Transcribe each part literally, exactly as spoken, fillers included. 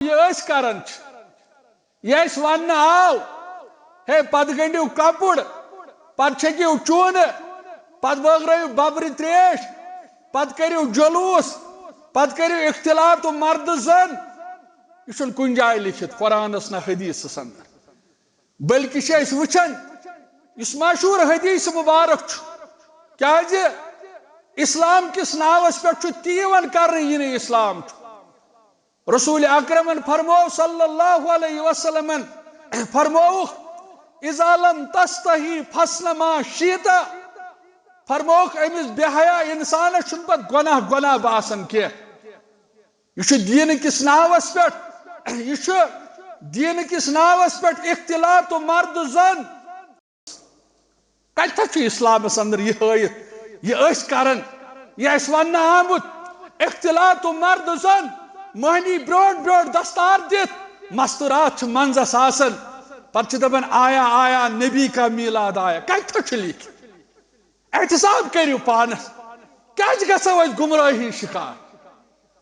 یہِ أسۍ کران چھِ، یہِ اَسہِ وننہٕ آو، ہے، پتہٕ گٔنڈِو کپُر، پتہٕ چھٔکِو چوٗنہٕ، پتہٕ بٲگرٲیِو ببرِ تریش، پتہٕ کٔرِو جلوٗس، پتہٕ کٔرِو اختلاط و مرد زن۔ یہِ چھُنہٕ کُنہِ جایہِ لیکھِتھ، قرآنس نہ حدیثس اندر۔ بلکہِ چھِ أسۍ وٕچھان، یُس مشہوٗر حدیث مبارک چھُ، کیازِ اسلام کِس ناوس پٮ۪ٹھ چھُ تی یِوان کرنہٕ، یہِ نہٕ اسلام چھُ۔ رسول اکرمن فرموو صلی اللہ علیہ وسلمن، فرمووُکھ، "اذا لم تستحی فاصنع ما شئت"۔ فرمووُکھ، أمِس بے حیا انسانس چھُنہٕ پتہٕ گۄناہ گۄناہ باسان کینٛہہ۔ یہِ چھُ دیٖنہٕ کِس ناوس پٮ۪ٹھ، یہِ چھُ دیٖنہٕ کِس ناوس پٮ۪ٹھ اختلاط و مرد زن۔ کتہِ چھُ اسلامس اندر یہِ ہٲیِتھ، یہِ أسۍ کران، یہِ اَسہِ وننہٕ آمُت، اختلاط و مرد زن، مہنی برونٛٹھ برونٛٹھ دستار دِتھ، مستورات چھِ منٛزس آسان، پتہٕ چھِ دپان، "آیا آیا نبی کا میلاد آیا"۔ کتہِ چھُ لیکھِتھ؟ احتساب کٔرِو پانس، کیازِ گژھو أسۍ گمراہی ہٕنٛدۍ شکار؟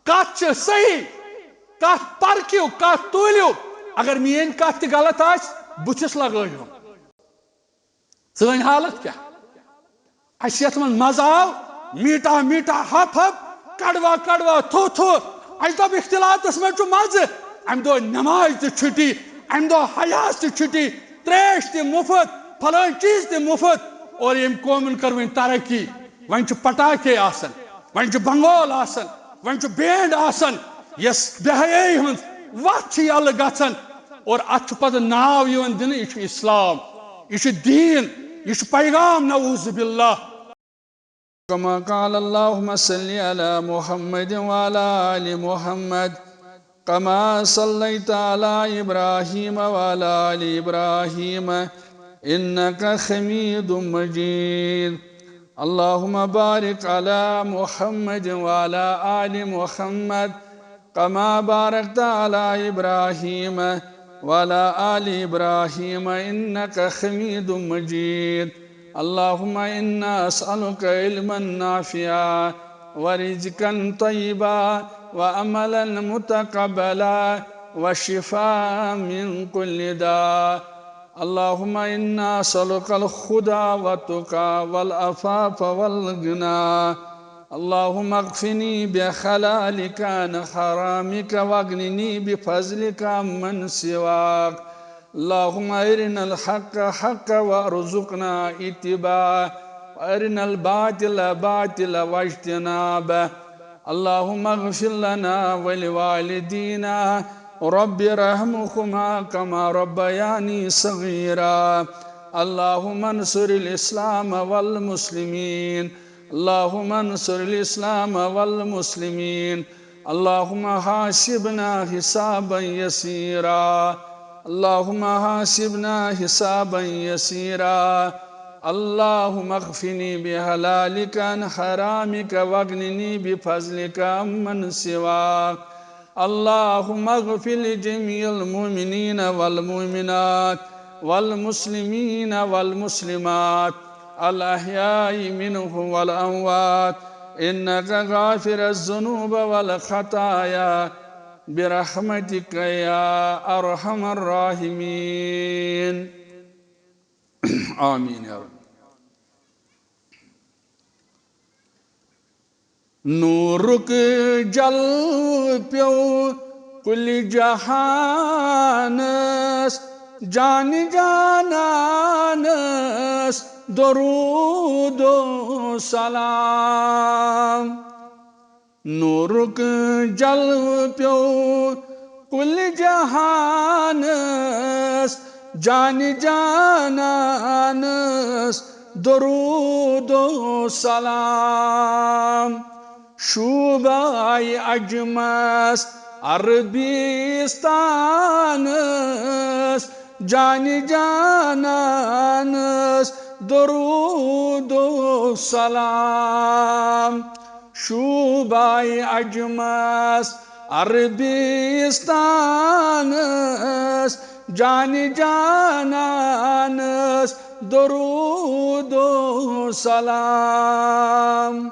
کتھ چھِ صحیح، کتھ پرکھِو، کتھ توٗلِو۔ اگر میٲنۍ کتھ تہِ غلط آسہِ، بُتھِس لگٲیِو۔ سٲنۍ حالت کیٛاہ؟ اَسہِ یَتھ منٛز مَزٕ آو، میٖٹھا میٖٹھا ہَپ ہَپ، کڑوا کڑوا تھو تھو۔ اَسہِ دوٚپ، اختلاطس منٛز چھُ مَزٕ۔ اَمہِ دۄہ نماز تہِ چھُٹی، اَمہِ دۄہ حیاس تہِ چھُٹی، ترٛیش تہِ مُفت، فلٲنۍ چیٖز تہِ مُفت۔ اور ییٚمہِ قومن کٔر وۄنۍ ترقی، وۄنۍ چھُ پٹاخے آسان، وۄنۍ چھُ بنگول آسان، وۄنۍ چھُ بینڈ آسان، یۄس بے حیٲیی ہٕنٛز وَتھ چھِ یَلہٕ گژھان۔ اور اَتھ چھُ پَتہٕ ناو یِوان دِنہٕ، یہِ چھُ اِسلام، یہِ چھُ دیٖن، یہِ چھُ پیغام، نعوذ باللہ۔ كما قال اللهم صل على محمد وعلى آل محمد كما صليت على إبراهيم وعلى آل إبراهيم إنك حميد مجيد. اللهم بارك على محمد وعلى آل محمد كما باركت على إبراهيم وعلى آل إبراهيم إنك حميد مجيد. اللهم إنا نسألك علما نافعا ورزقا طيبا وعملا متقبلا وشفاء من كل داء. اللهم إنا نسألك الهدى والتقى والعفاف والغنى. اللهم اكفني بحلالك عن حرامك واغنني بفضلك عمن سواك. اللهم أرنا الحق حقا وارزقنا اتباعه، وأرنا الباطل باطلا واجتنابه. اللهم اغفر لنا ولوالدينا، رب ارحمهما كما ربياني صغيرا. اللهم انصر الإسلام والمسلمين. اللهم انصر الإسلام والمسلمين. اللهم حاسبنا حسابا يسيرا. اللهم حاسبنا حسابا يسيرا. اللهم اكفني بحلالك عن حرامك واغنني بفضلك عمن سواك. اللهم اغفر لجميع المؤمنين والمؤمنات والمسلمين والمسلمات الأحياء منهم والأموات إنك غافر الذنوب والخطايا برحمتك يا أرحم الراحمين. آمين يا رب. نورُک جلوٕ پیوٚو کُلہِ جہانس، جانہِ جانانس درود و سلام۔ نورُک جلوٕ پیوٚو کُلہِ جہانس، جانہِ جانانس درود و سلام۔ شوٗباے عجمس عربستانس، جانہِ جانانس درود و سلام۔ شوٗباے عجمس عربستانس، جانہِ جانانس درود و سلام۔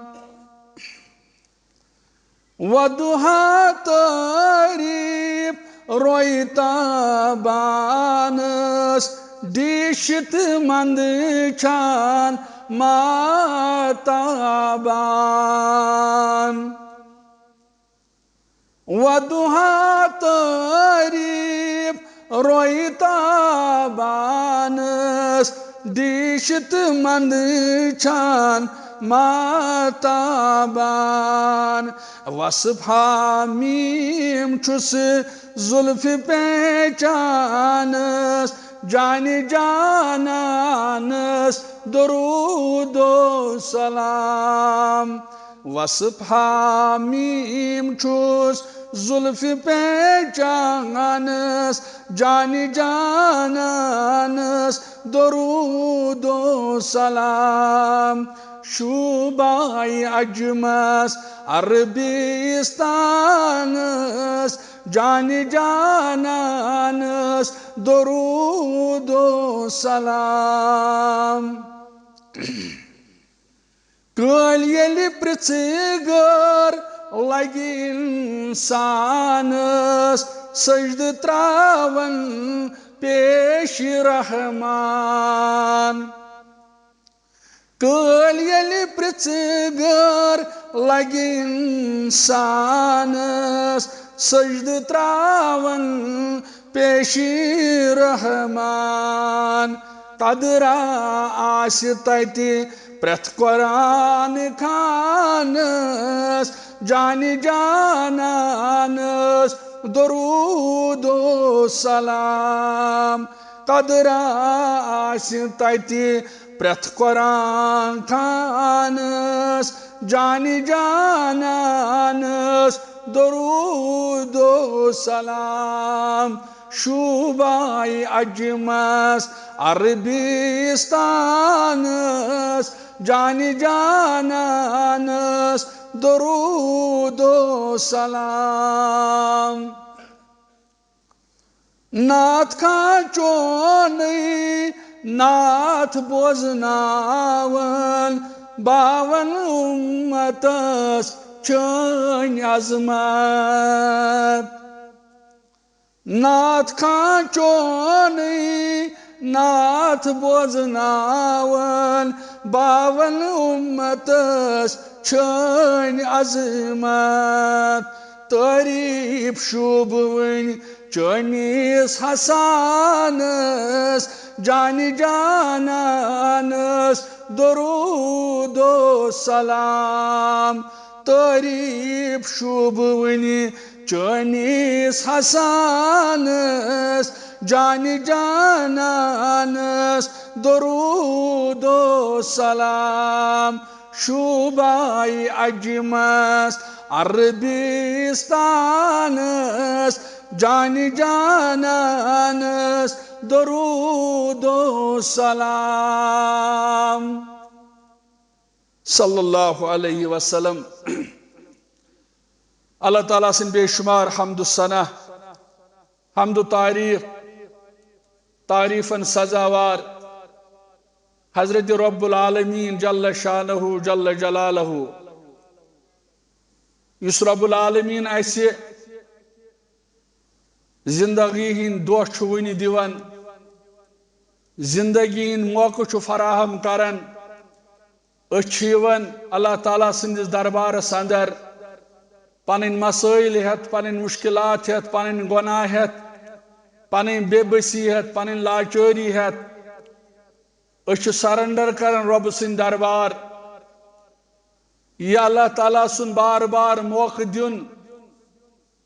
وضحیٰ تعریف رویتابانس، ڈیشت مند چھان ماتابان۔ وضحیٰ تعریف رویتابانس، ڈیشت مند چھان ماتابان۔ وصف حامیم چھُس زلف پیچانس، جان جانانس درود و سلام۔ وصف حامیم چھُس زلف پیچانس، جان جانانس درود و سلام۔ شوبای اجمس عربستانس، جان جانانس درود و سلام۔ کٲلۍ ییٚلہِ پرٛژھٕ غٲر لگہِ انسانس، سجدٕ تراون پیش رحمان۔ کٲلۍ ییٚلہِ پرٛژھٕ غٲر لگہِ انسانس، سجدٕ تراون پیش رحمان۔ قدرا آسہِ تتہِ پرٛٮ۪تھ قرآن خانس، جان جانانس درود و سلام۔ قدرا آسہِ تتہِ پرٛٮ۪تھ قرآن خانس، جان جانانس درود و سلام۔ شوبای اجمس عربستانس، جان جانانس درود و سلام۔ نعت خان چونٕے نعت بوزناون، باون امتس چٲنۍ عظمت۔ نعت خان چونٕے نعت بوزناون، باون امتس چٲنۍ عظمت۔ تعریف شوٗبوٕنۍ چٲنِس حسانس، جان جانانس درود و سلام۔ تعریف شوٗبوٕنۍ چٲنِس حسانس، جان جانانس درود و سلام۔ شوبای اجمس عربستانس، جان جانانس درود و سلام۔ صلی اللہ علیہ وسلم۔ اللہ تعالیٰ سٕنٛدۍ بے شمار حمد و ثنا، حمد و تعریف، تعریفن سزاوار حضرت رب العالمین جل شانہ جل جلالہ، یُس رب العالمین اسہِ زندگی ہٕنٛدۍ دۄہ چھُ وُنہِ دِوان، زندگی ہٕنٛدۍ موقعہٕ چھُ فراہم کران۔ أسۍ چھِ یِوان اللہ تعالیٰ سٕنٛدِس دربارس اندر پنٕنۍ مسٲیِل ہٮ۪تھ، پنٕنۍ مُشکِلات ہٮ۪تھ، پنٕنۍ گۄناہ ہٮ۪تھ، پنٕنۍ بے بسی ہٮ۪تھ، پنٕنۍ لاچٲری ہٮ۪تھ۔ أسۍ چھِ surrender کران رۄبہٕ سٕنٛدِ دربار۔ یہِ اللہ تعالیٰ سُنٛد بار بار موقعہٕ دیُن،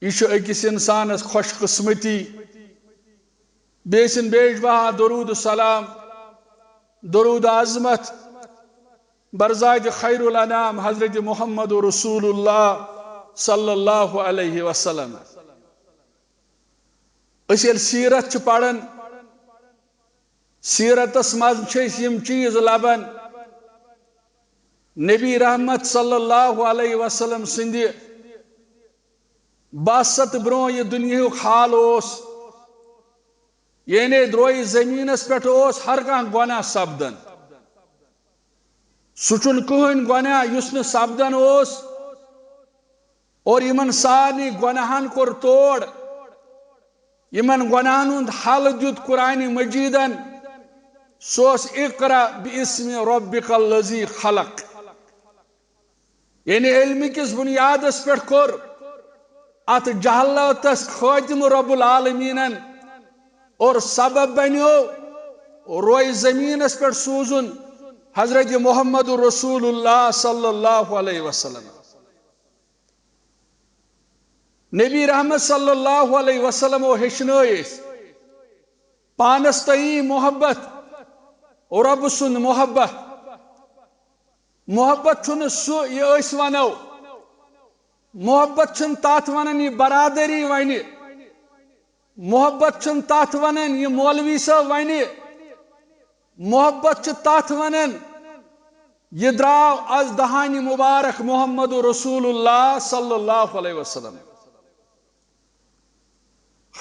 یہِ چھُ أکِس اِنسانَس خۄش قٕسمتی۔ بیٚیہِ سٕنٛدِ بیش بہا درود و سلام، درود عظمت برذات خیر الانام حضرت محمد رسول اللہ صلی اللہ علیہ وسلم۔ أسۍ ییٚلہِ سیرت چھِ پران، سیرتس منٛز چھِ أسۍ یِم چیٖز لبان۔ نبی رحمت صلی اللہ علیہ وسلم سٕنٛدِ بعثت برونٛہہ یہِ دُنیاہُک حال اوس، یعنی درٛویہِ زٔمیٖنس پٮ۪ٹھ اوس ہر کانٛہہ گۄناہ سپدان۔ سُہ چھُنہٕ کٕہٕنۍ گۄناہ یُس نہٕ سپدان اوس۔ اور یِمن سارنٕے گۄناہن کوٚر توڑ۔ یِمن گۄناہن ہُنٛد حل دیُت قرآن مجیدن، سُہ اوس اقرا باسم ربک الذی خلق۔ یعنی علمہٕ کِس بُنیادس پٮ۪ٹھ کوٚر اتھ جہالتس خٲتمہٕ رب العالمیٖنن، اور سبب بنیو روے زمینس پٮ۪ٹھ سوزُن حضرت محمد رسول اللہ صلی اللہ علیہ وسلم۔ نبی رحمت صلی اللہ علیہ وسلم ہیٚچھنٲے أسۍ پانس تئی محبت، رب سُنٛد محبت۔ محبت چھُنہٕ سُہ یہِ أسۍ ونو، محبت چھُنہٕ تتھ ونان یہِ برادری ونہِ، محبت چھُنہٕ تتھ ونان یہِ مولوی صٲب ونہِ، محبت چھُ تتھ ونان یہِ درٛاو از دہانہِ مبارک محمد رسول اللہ صلی اللہ علیہ وسلم۔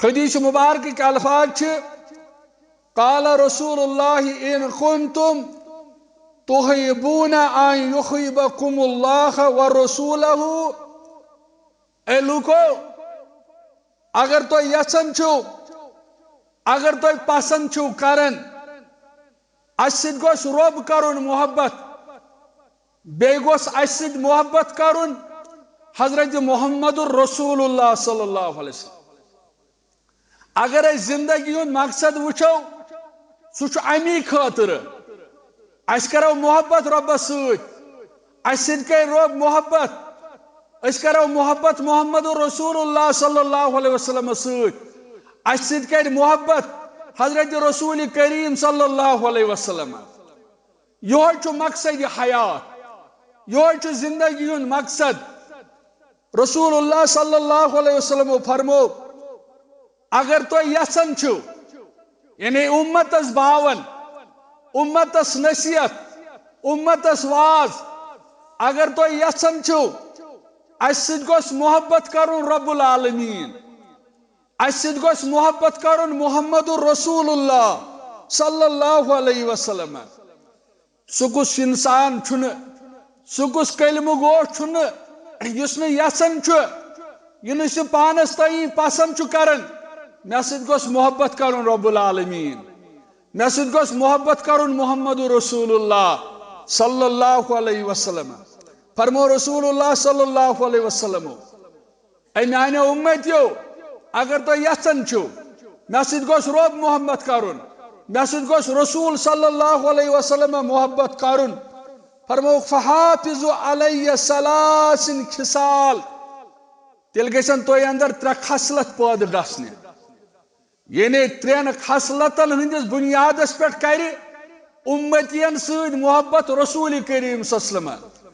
حدیث مبارک کے الفاظ چھِ، قال رسول اللہ ان کنتم تحبون ان یحبکم اللہ ورسولہ۔ اے لوکو، اگر تُہۍ یژھان چھِو، اگر تُہۍ پسند چھِو کران، اسہِ سۭتۍ گوٚژھ رب کرُن محبت، بیٚیہِ گوٚژھ اسہِ سۭتۍ محبت کرُن حضرت محمد رسول اللہ صلی اللہ علیہ وسلم۔ اگر أسۍ زندگی ہُنٛد مقصد وٕچھو، سُہ چھُ امی خٲطرٕ۔ اسہِ کرو محبت رۄبس سۭتۍ، اسہِ سۭتۍ کرِ رۄب محبت، أسۍ کرو محبت محمد رسول اللہ صلی اللہ علیہ وسلمس سۭتۍ، اسہِ سۭتۍ کرِ محبت حضرت رسول کریم صلی اللہ علیہ وسلم۔ یہوے چھُ مقصد حیات، یہوے چھُ زندگی ہُنٛد مقصد۔ رسول اللہ صلی اللہ علیہ وسلم فرمو، اگر تُہۍ یژھان چھِو، یعنی امتس باون، امتس نصیحت، امتس واز، اگر تُہۍ یژھان چھِو، اسہِ سۭتۍ گوٚژھ محبت کرُن رب العالمین، اسہِ سۭتۍ گوٚژھ محبت کرُن محمد رسول اللہ صلی اللہ علیہ وسلم۔ سُہ کُس انسان چھُنہٕ، سُہ کُس کلمہٕ گو چھُنہٕ، یُس نہٕ یژھان چھُ، یہِ نہٕ سُہ پانس تام پسند چھُ کران، مےٚ سۭتۍ گوٚژھ محبت کرُن رب العالمین، مےٚ سۭتۍ گوٚژھ محبت کرُن محمد رسول اللہ صلی اللہ علیہ وسلم۔ فرمو رسول اللہ صلی اللہ علیہ وسلم، اے میانیو امتیو، اگر تُہۍ یژھان چھِو مےٚ سۭتۍ گوٚژھ رب محبت کرُن، مےٚ سۭتۍ گوٚژھ رسول صلی اللہ علیہ وسلم محبت کرُن، فرمووُکھ، فحافظوا علی ثلاث خصال، تیٚلہِ گژھن تۄہہِ اندر ترٛےٚ خصلت پٲدٕ گژھنہِ۔ یعنی ترٛٮ۪ن خصلتن ہٕنٛدِس بُنیادس پٮ۪ٹھ کرِ اُمتین سۭتۍ محبت رسول کریم صلی اللہ علیہ وسلم۔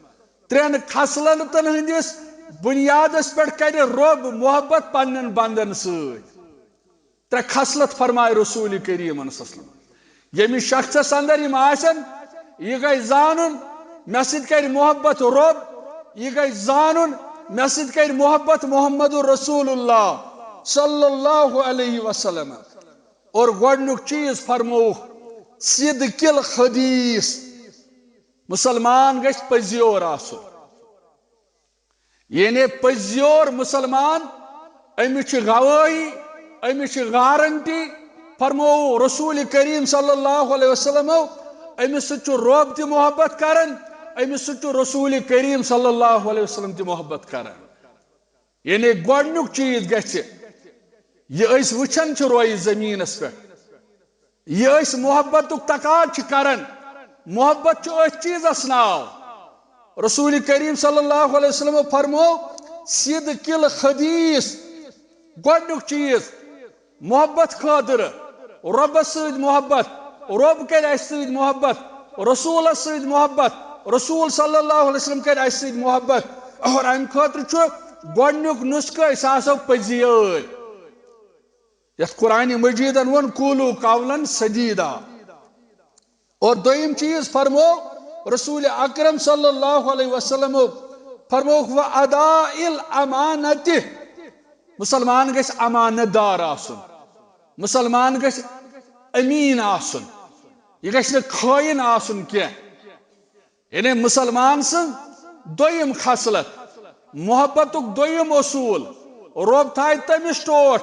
ترٛٮ۪ن خصلتن ہٕنٛدِس بُنیادس پٮ۪ٹھ کرِ رۄب محبت پننٮ۪ن بندن سۭتۍ۔ ترٛےٚ خصلت فرمایہِ رسول کریم صلی اللہ علیہ وسلم۔ ییٚمِس شخصس اندر یِم آسن، یہِ گژھِ زانُن، مےٚ سۭتۍ کرِ محبت رۄب، یہِ گژھِ زانُن، مےٚ سۭتۍ کرِ محبت محمد رسول اللہ صلی اللہ علیہ وسلم۔ اور گۄڈنیُک چیٖز فرمووُکھ صدق الحدیث، مسلمان گژھِ پٔزیور آسُن۔ یعنی پٔزیور مسلمان، أمِس چھِ گوٲہی، أمِس چھِ گارنٹی۔ فرموو رسول کریم صلی اللہ علیہ وسلمو، أمِس سۭتۍ چھُ رۄب تہِ محبت کران، أمِس سۭتۍ چھُ رسول کریم صلی اللہ علیہ وسلم تہِ محبت کران۔ یعنی گۄڈنیُک چیٖز گژھِ، یہِ أسۍ وٕچھان چھِ رویہِ زٔمیٖنَس پٮ۪ٹھ، یہِ أسۍ محبتُک تقاضہٕ چھِ کران، محبت چھُ أتھۍ چیٖزَس ناو۔ رسول کریم صلی اللہ علیہ وسلم فرمو، صدق الحدیث، گۄڈنیُک چیٖز، محبت خٲطرٕ، رۄبس سۭتۍ محبت، رۄب کرِ اسہِ سۭتۍ محبت، رسولس سۭتۍ محبت، رسول صلی اللہ علیہ وسلم کرِ اسہِ سۭتۍ محبت۔ اور امہِ خٲطرٕ چھُ گۄڈنیُک نسخہٕ، أسۍ آسو پٔزیٲرۍ۔ یتھ قرآن مجیدن ووٚن، "قولوا قولا سدیدا۔" اور دوٚیِم چیٖز فرمو رسول اکرم صلی اللہ علیہ وسلم، فرمووُکھ، "و ادا الامانتِ۔" مسلمان گژھِ امانت دار آسُن، مسلمان گژھِ امین آسُن، یہِ گژھِ نہٕ خٲیِن آسُن کینٛہہ۔ یعنی مسلمان سٕنٛز دوٚیِم خصلت، محبتُک دوٚیِم اصوٗل، رۄب تھایہِ تٔمِس ٹوٹھ،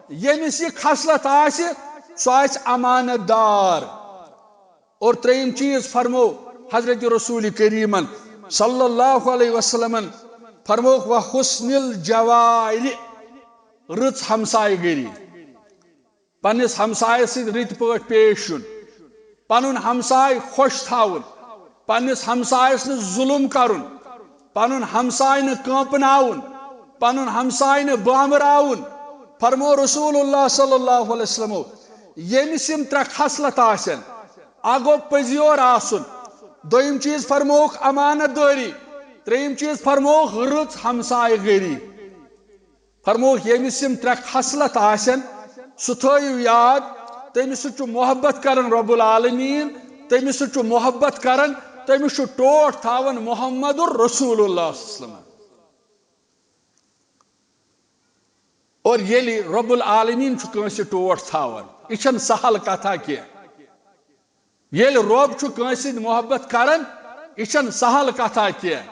ییٚمِس یہِ خصلت آسہِ، سُہ آسہِ امانت دار۔ اور ترٛیٚیِم چیٖز فرمو حضرت رسول کریمن صلی اللہ علیہ وسلمن، فرموکھ، "وحسن الجوار"، رٕژ ہمسایہِ گٔری، پننِس ہمسایس سۭتۍ رٕتۍ پٲٹھۍ پیش یُن، پنُن ہمساے خۄش تھاوُن، پننِس ہمسایس نہٕ ظُلُم کرُن، پنُن ہمساے نہٕ کٲنپناوُن، پنُن ہمساے نہٕ بامراوُن۔ فرمو رسول اللہ صلی اللہ علیہ وسلمو، ییٚمِس یِم ترٛےٚ خصلت آسن، اکھ گوٚو پٔزیور آسُن، دوٚیِم چیٖز فرمووُکھ امانت دٲری، ترٛیٚیِم چیٖز فرمووُکھ رٕژ ہمسایہِ گٔری۔ فرمووُکھ، ییٚمِس یِم ترٛےٚ خصلت آسن، سُہ تھٲیِو یاد، تٔمِس سۭتۍ چھُ محبت کران رب العالمین، تٔمِس سۭتۍ چھُ محبت کران، تٔمِس چھُ ٹوٹھ تھاوان محمد رسول اللہ صلی اللہ علیہ وسلم۔ اور ییٚلہِ رب العالمین چھُ کٲنٛسہِ ٹوٹھ تھاوان، یہِ چھَنہٕ سہل کتھا کینٛہہ۔ ییٚلہِ رۄب چھُ کٲنٛسہِ سۭتۍ محبت کران، یہِ چھَنہٕ سہل کتھا کینٛہہ۔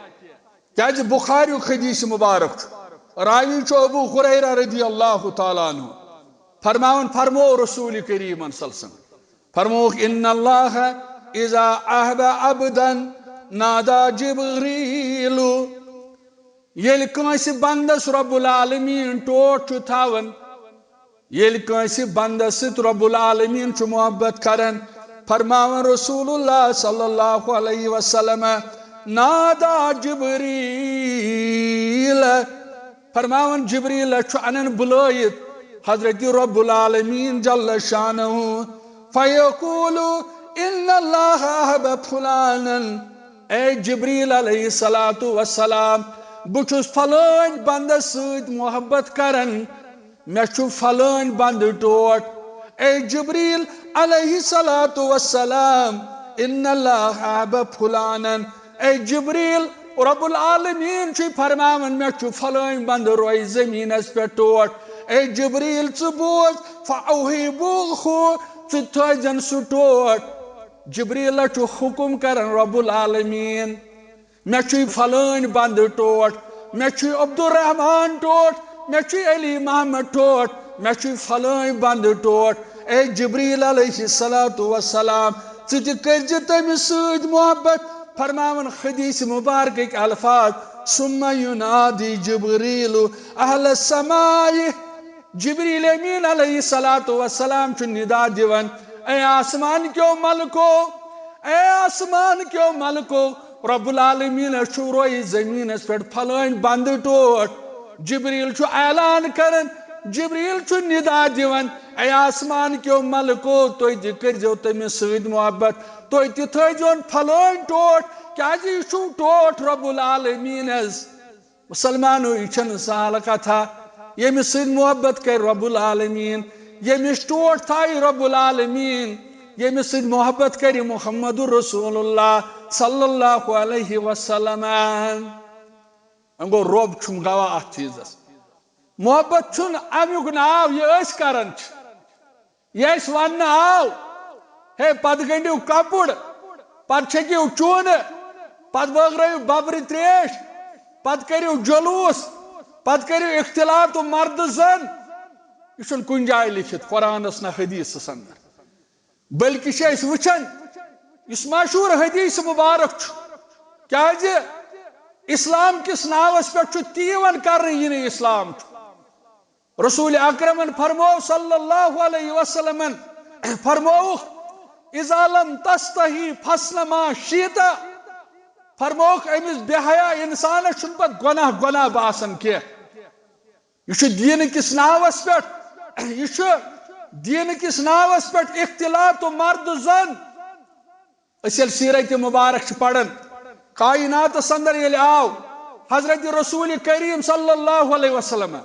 کیازِ بخاریُک حدیث مبارک چھُ، راوی چھُ ابو ہریرہ رضی اللہ تعالیٰ عنہ، فرماوان، فرمو رسول کریمن صلی اللہ علیہ وسلم، فرمووُکھ، "ان اللہ اذا احب عبدا نادى جبريل"۔ ییٚلہِ کٲنٛسہِ بندس رب العالمین ٹوٹھ چھُ تھاوان، ییٚلہِ کٲنٛسہِ بندس سۭتۍ رب العالمین چھُ محبت کران، فرماوان رسول اللہ صلی اللہ علیہ وسلم، "نادى جبريل"، فرماوان جبریل چھُ انان بُلٲیِتھ حضرت رب العالمین جل شانہ، فیقول، "ان اللہ احب فلانا"، اے جبریل علیہ الصلوۃ والسلام، بہٕ چھُس فلٲنۍ بندس سۭتۍ محبت کران، مےٚ چھُ فلٲنۍ بندٕ ٹوٹھ۔ اے جبریل علیہ الصلوۃ والسلام، ان اللہ احب فلانا۔ اے جبریل، رب العالمین چھُ فرماوان، مےٚ چھُ فلٲنۍ بندٕ رویہِ زمینس پٮ۪ٹھ ٹوٹھ۔ اے جبریل، ژٕ بوز، فاوہبوہ، ژٕ تھٲیزن سُہ ٹوٹھ۔ جبریلس چھُ حکم کران رب العالمین، مےٚ چھُے فلٲنۍ بندٕ ٹوٹھ، مےٚ چھُے عبدالرحمان ٹوٹھ، مےٚ چھُے علی محمد ٹوٹھ، مےٚ چھُے فلٲنۍ بندٕ ٹوٹھ۔ اے جبریل علیہ الصلوۃ والسلام، ژٕ تہِ کٔرزِ تٔمِس سۭتۍ محبت۔ فرماوان حدیث مبارکٕکۍ الفاظ، ثم ينادي جبريل اهل السماء۔ جبریل امین علیہ الصلوۃ والسلام چھُ ندا دِوان، اے آسمان کیو ملکو، اے آسمان کیو ملکو، رب العالمین چھُ رویہِ زمینس پٮ۪ٹھ فلٲنۍ بندٕ ٹوٹھ۔ جبریل چھُ اعلان کران، جبریل چھُ ندا دِوان، اے آسمان کیو ملکو، تُہۍ تہِ کٔرزیو تٔمِس سۭتۍ محبت، تُہۍ تہِ تھٲیزیون فلٲنۍ ٹوٹھ، کیازِ یہِ چھُو ٹوٹھ رب العالمینس۔ مسلمانو، یہِ چھَنہٕ سہل کتھا۔ ییٚمِس سۭتۍ محبت کرِ رب العالمین، ییٚمِس ٹوٹھ تھایہِ رب العالمین، ییٚمِس سۭتۍ محبت کرِ محمد رسول اللہ صلی اللہ علیہ وسلم۔ وۄنۍ گوٚو، رۄب چھُم گواہ اتھ چیٖزس۔ محبت چھُنہٕ امیُک ناو، یہِ أسۍ کران چھِ۔ یہِ اَسہِ وننہٕ آو، ہے، پتہٕ گنڈِو کپُر، پتہٕ چھٔکِو چوٗنہٕ، پتہٕ بٲگرٲیِو ببرِ تریش، پتہٕ کٔرِو جلوٗس، پتہٕ کٔرِو اختلاط و مرد زن۔ یہِ چھُنہٕ کُنہِ جایہِ لیکھِتھ، قرآنس نہ حدیثس اندر۔ بلکہِ چھِ أسۍ وٕچھان، یُس مشہوٗر حدیث مبارک چھُ، کیازِ اسلام کِس ناوس پٮ۪ٹھ چھُ تی یِوان کرنہٕ، یہِ نہٕ اسلام چھُ۔ رسول اکرمن فرموو صلی اللہ علیہ وسلمن، فرمووُکھ، "اذا لم تستحی فاصنع ما شئت"۔ فرمووُکھ، أمِس بے حیا انسانس چھُنہٕ پتہٕ گۄناہ گۄناہ باسان کینٛہہ۔ یہِ چھُ دیٖنہٕ کِس ناوس پٮ۪ٹھ، یہِ چھُ دیٖنہٕ کِس ناوس پٮ۪ٹھ اختلاط و مرد زن۔ أسۍ ییٚلہِ سیرت مبارک چھِ پران، کائناتس اندر ییٚلہِ آو حضرت رسول کریم صلی اللہ علیہ وسلم،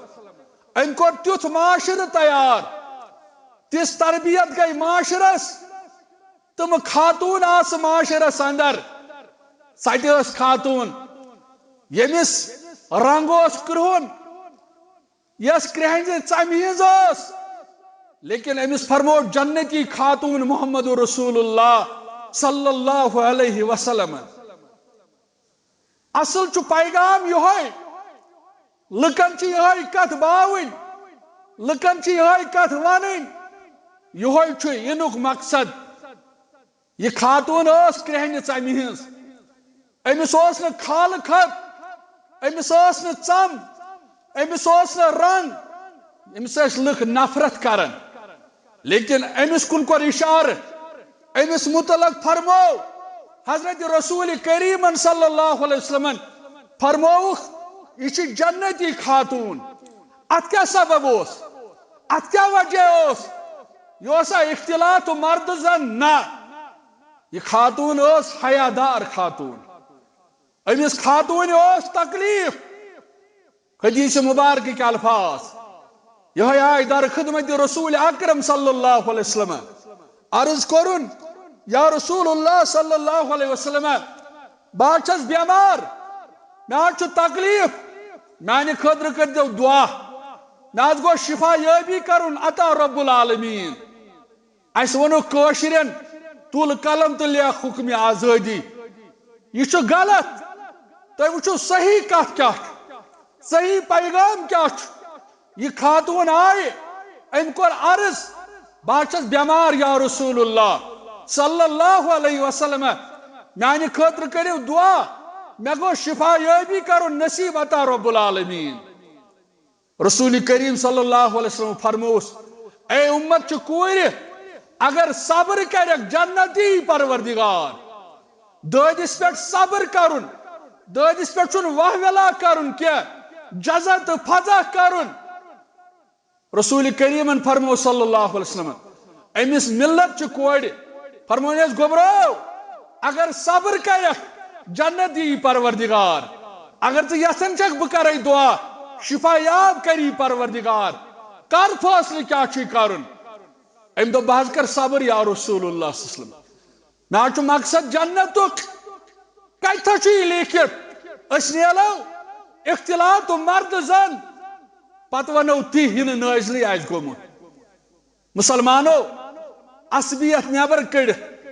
أمۍ کوٚر تیُتھ معاشرٕ تیار، تِژھ تربیت گٔے معاشرس، تِم خاتون آسہٕ معاشرس اندر۔ سۄ تہِ ٲس خاتون، ییٚمِس رنگ اوس کرٛہُن، یۄس کرٛہنزِ ژمہِ ہٕنٛز ٲس، لیکن أمِس فرموو جنتی خاتون محمد رسول اللہ صلی اللہ علیہ وسلم۔ اصل چھُ پیغام یِہوٚے، لُکن چھِ یِہوٚے کتھ باوٕنۍ۔ لُکن چھِ یِہوٚے کتھ ونٕنۍ، یِہوٚے چھُ یِنُک مقصد۔ یہِ خاتوٗن ٲس کرٛیٚہنہِ ژمہِ ہٕنٛز۔ أمِس اوس نہٕ خالہٕ خط، أمِس ٲس نہٕ ژم، أمِس اوس نہٕ رنگ، أمِس ٲسۍ لُکھ نفرت کران۔ لیکن أمِس کُن کوٚر اِشارٕ، أمِس مُتعلق فرموو حضرت رسول کریٖمن صلی اللہ علیہ وسلمن، فرمووُکھ، "یہِ چھِ جنتی خاتوٗن۔" اتھ کیٛاہ سبب اوس؟ اتھ کیٛاہ وجہ اوس؟ یہِ اوسا اختلاط و مرد زن؟ نہ، یہِ خاتوٗن ٲس حیادار خاتوٗن۔ أمِس خاتوٗنہِ اوس تکلیف۔ حدیث مبارکٕکۍ الفاظ، یِہوٚے آے در خدمت رسول اکرم صلی اللہ علیہ وسلم۔ عرض کوٚرُن، "یا رسول اللہ صلی اللہ علیہ وسلم، بہٕ حظ چھَس بٮ۪مار، مےٚ حظ چھُ تکلیف، میانہِ خٲطرٕ کٔرۍزیو دعا، مےٚ حظ گوٚژھ شفا یٲبی کرُن عطا رب العالمین۔" اسہِ ووٚنُکھ کٲشرٮ۪ن، "تُل قلم تہٕ لیکھ حکمِ آزٲدی۔" یہِ چھُ غلط۔ تُہۍ وٕچھِو صحیح کتھ کیٛاہ چھُ، صحیح پیغام کیٛاہ چھُ۔ یہِ خاتوٗن آیہِ، أمۍ کوٚر عرض، "بہٕ حظ چھَس بٮ۪مار یا رسول اللہ صلی اللہ علیہ وسلم، میانہِ خٲطرٕ کٔرِو دعا، مےٚ گوٚژھ شفا یٲبی کرُن نصیب عطا رب العالمین۔" رسول کریم صلی اللہ علیہ وسلم فرموس، "اے امت چہِ کورِ، اگر صبر کرکھ جنت یی پروردگار۔" دٲدِس پٮ۪ٹھ صبر کرُن، دٲدِس پٮ۪ٹھ چھُنہٕ واہ ویلا کرُن کینٛہہ، جزع تہٕ فضح کرُن۔ رسول کریمن فرموو صلی اللہ علیہ وسلم، أمِس ملت چہِ کورِ، فرموونس، گوٚبرو، اگر صبر کرکھ، جنت یی پروردگار۔ اگر ژٕ یژھان چھکھ بہٕ کرے دعا، شفا یاب کری پروردگار، کر فٲصلہٕ کیٛاہ چھُے کرُن؟ أمۍ دوٚپ، بہٕ حظ کر صبر یا رسول اللہ صلی اللہ علیہ وسلم۔ مےٚ حظ چھُ مقصد جنتُک۔ کتہِ چھُ یہِ لیکھِتھ؟ أسۍ نیلو اختلاط و مرد زن، پتہٕ ونو تی ہِنہٕ نٲزلٕے آسہِ گوٚمُت۔ مسلمانو، عصبیت نٮ۪بر کٔڑِتھ،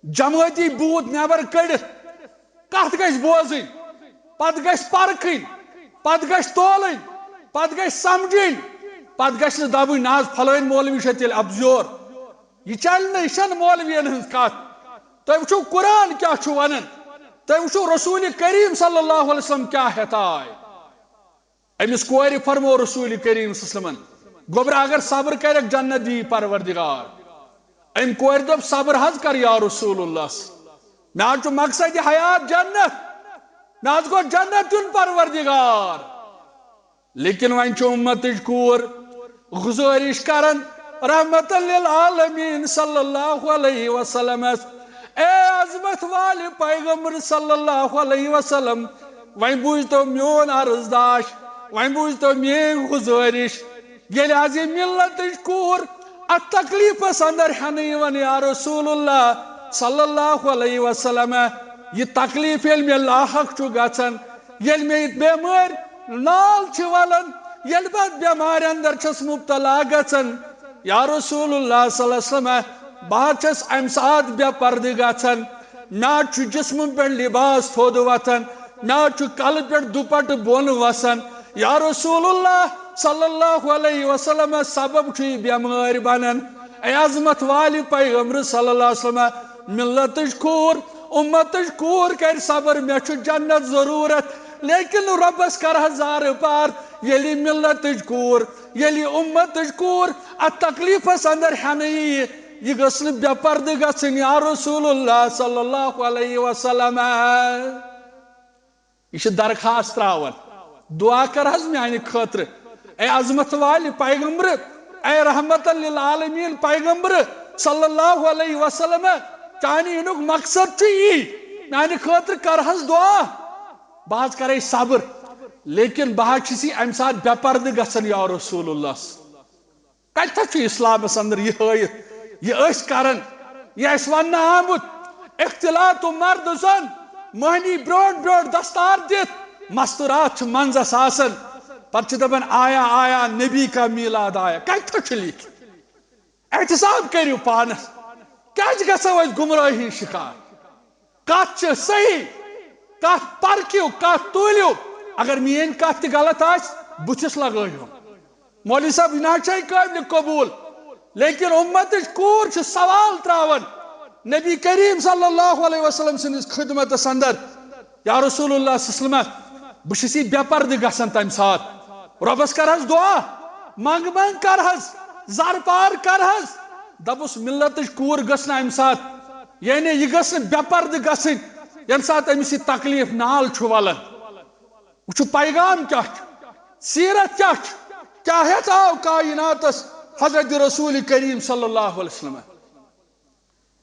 جمٲعتی بوٗت نٮ۪بر کٔڑِتھ، کتھ گژھِ بوزٕنۍ، پتہٕ گژھِ پرکھٕنۍ، پتہٕ گژھِ تولٕنۍ، پتہٕ گژھِ سمجھٕنۍ، پتہٕ گژھِ نہٕ دپُن، نہ حظ، فلٲنۍ مولوی چھےٚ تیٚلہِ ابزور۔ یہِ چلہِ نہٕ، یہِ چھنہٕ مولوین ہٕنٛز کتھ۔ تُہۍ وٕچھِو قرآن کیٛاہ چھُ ونان، تُہۍ وٕچھِو رسول کریم صلی اللہ علیہ وسلم کیٛاہ ہٮ۪تھ آے۔ أمِس کورِ فرموو رسول کریم صلی اللہ علیہ وسلمن، گوٚبرا، اگر صبر کرکھ، جنت دی پروردگار۔ أمۍ کورِ دوٚپ، صبر حظ کر یا رسول اللہ، مےٚ حظ چھُ مقصد حیات جنت، مےٚ حظ گوٚژھ جنت دیُن پروردگار۔ لیکن وۄنۍ چھُ اُمتٕچ کوٗر گُزٲرِش کران رحمت للعالمین صلی اللہ علیہ وسلمس، اے عظمت والہِ پیغمبر صلی اللہ علیہ وسلم، وۄنۍ بوٗزتو میون عرض داش، وۄنۍ بوٗزتو میٲنۍ گُزٲرِش۔ ییٚلہِ آز یہِ مِلتٕچ کوٗر اتھ تکلیفس اندر ہٮ۪نہٕ یِوان، یا رسول اللہ صلی اللہ علیہ وسلم، یہِ تکلیف ییٚلہِ مےٚ لاحق چھُ گژھان، ییٚلہِ مےٚ یہِ بٮ۪مٲرۍ نال چھِ ولان، ییٚلہِ بہٕ اتھ بٮ۪مارِ اندر چھَس مبتلا گژھان، یا رسول اللہ صلی اللہ علیہ وسلم، بہٕ حظ چھَس امہِ ساتہٕ بے پردٕ گژھان۔ مےٚ حظ چھُ جسمہٕ پٮ۪ٹھ لباس تھوٚد وۄتھان، مےٚ حظ چھُ کلہٕ پٮ۪ٹھ دُپٹہٕ بۄن وسان۔ یا رسول اللہ صلی اللہ علیہ وسلم، سبب چھُ یہِ بٮ۪مٲرۍ بنان۔ اے عظمت والہِ پیغمبر صلی اللہ علیہ وسلم، ملتٕچ کوٗر، اُمتٕچ کوٗر کرِ صبر، مےٚ چھُ جنت ضروٗرت، لیکن رۄبس کرٕ ہا زارٕ پار، ییٚلہِ ملتٕچ کوٗر، ییٚلہِ اُمتٕچ کوٗر اتھ تکلیفس اندر ہٮ۪نہٕ ییہِ، یہِ گٔژھ نہٕ بے پردٕ گژھٕنۍ، یا رسول اللہ صلی اللہ علیہ وسلم۔ یہِ چھِ درخواست تراوان، دعا کر حظ میانہِ خٲطرٕ، اے عظمت والہِ پیغمبر، اے رحمت للعالمین پیغمبر صلی اللہ علیہ وسلم، چانہِ یِنُک مقصد چھُ یی، میانہِ خٲطرٕ کر حظ دعا، بہٕ حظ کرے صبر، لیکن بہٕ حظ چھُس یہِ امہِ ساتہٕ بے پردٕ گژھان، یا رسول اللہ۔ کتہِ چھُ اسلامس اندر یہِ ہٲیِتھ، یہِ أسۍ کران، یہِ اَسہِ وننہٕ آمُت، اختلاط و مرد زن، مہنی برونٛٹھ برونٛٹھ دستار دِتھ، مستورات چھِ منٛزس آسان، پتہٕ چھِ دپان، آیا آیا نبی کا میلاد آیا۔ کتہِ چھُ لیکھِتھ؟ احتساب کٔرِو پانس، کیازِ گژھو أسۍ گمراہی شکار؟ کتھ چھِ صحیح، کتھ پرکھِو، کتھ توٗلِو۔ اگر میٲنۍ کتھ تہِ غلط آسہِ، بُتھِس لگٲیِو۔ مولوی صٲب، یہِ نہ چھے قٲبلِ قبوٗل، لیکن اُمتٕچ کوٗر چھِ سوال ترٛاوان نبی کریم صلی اللہ علیہ وسلم سٕنٛدِس خدمتس اندر، یا رسول اللہ صلی اللہ علیہ وسلم، بہٕ چھُس یہِ بے پردٕ گژھان تمہِ ساتہٕ، رۄبس کرہس دعا، منٛگ منٛگ کرہس، زر پار کرہس، دپُس ملتٕچ کوٗر گٔژھ نہٕ امہِ ساتہٕ، یعنی یہِ گٔژھ نہٕ بے پردٕ گژھٕنۍ، ییٚمہِ ساتہٕ أمِس یہِ تکلیف نال چھُ ولان۔ وٕچھِو پیغام کیٛاہ چھُ، سیرت کیٛاہ چھُ، کیٛاہ ہٮ۪تھ آو کائناتس حضرت رسول کریم صلی اللہ علیہ وسلم۔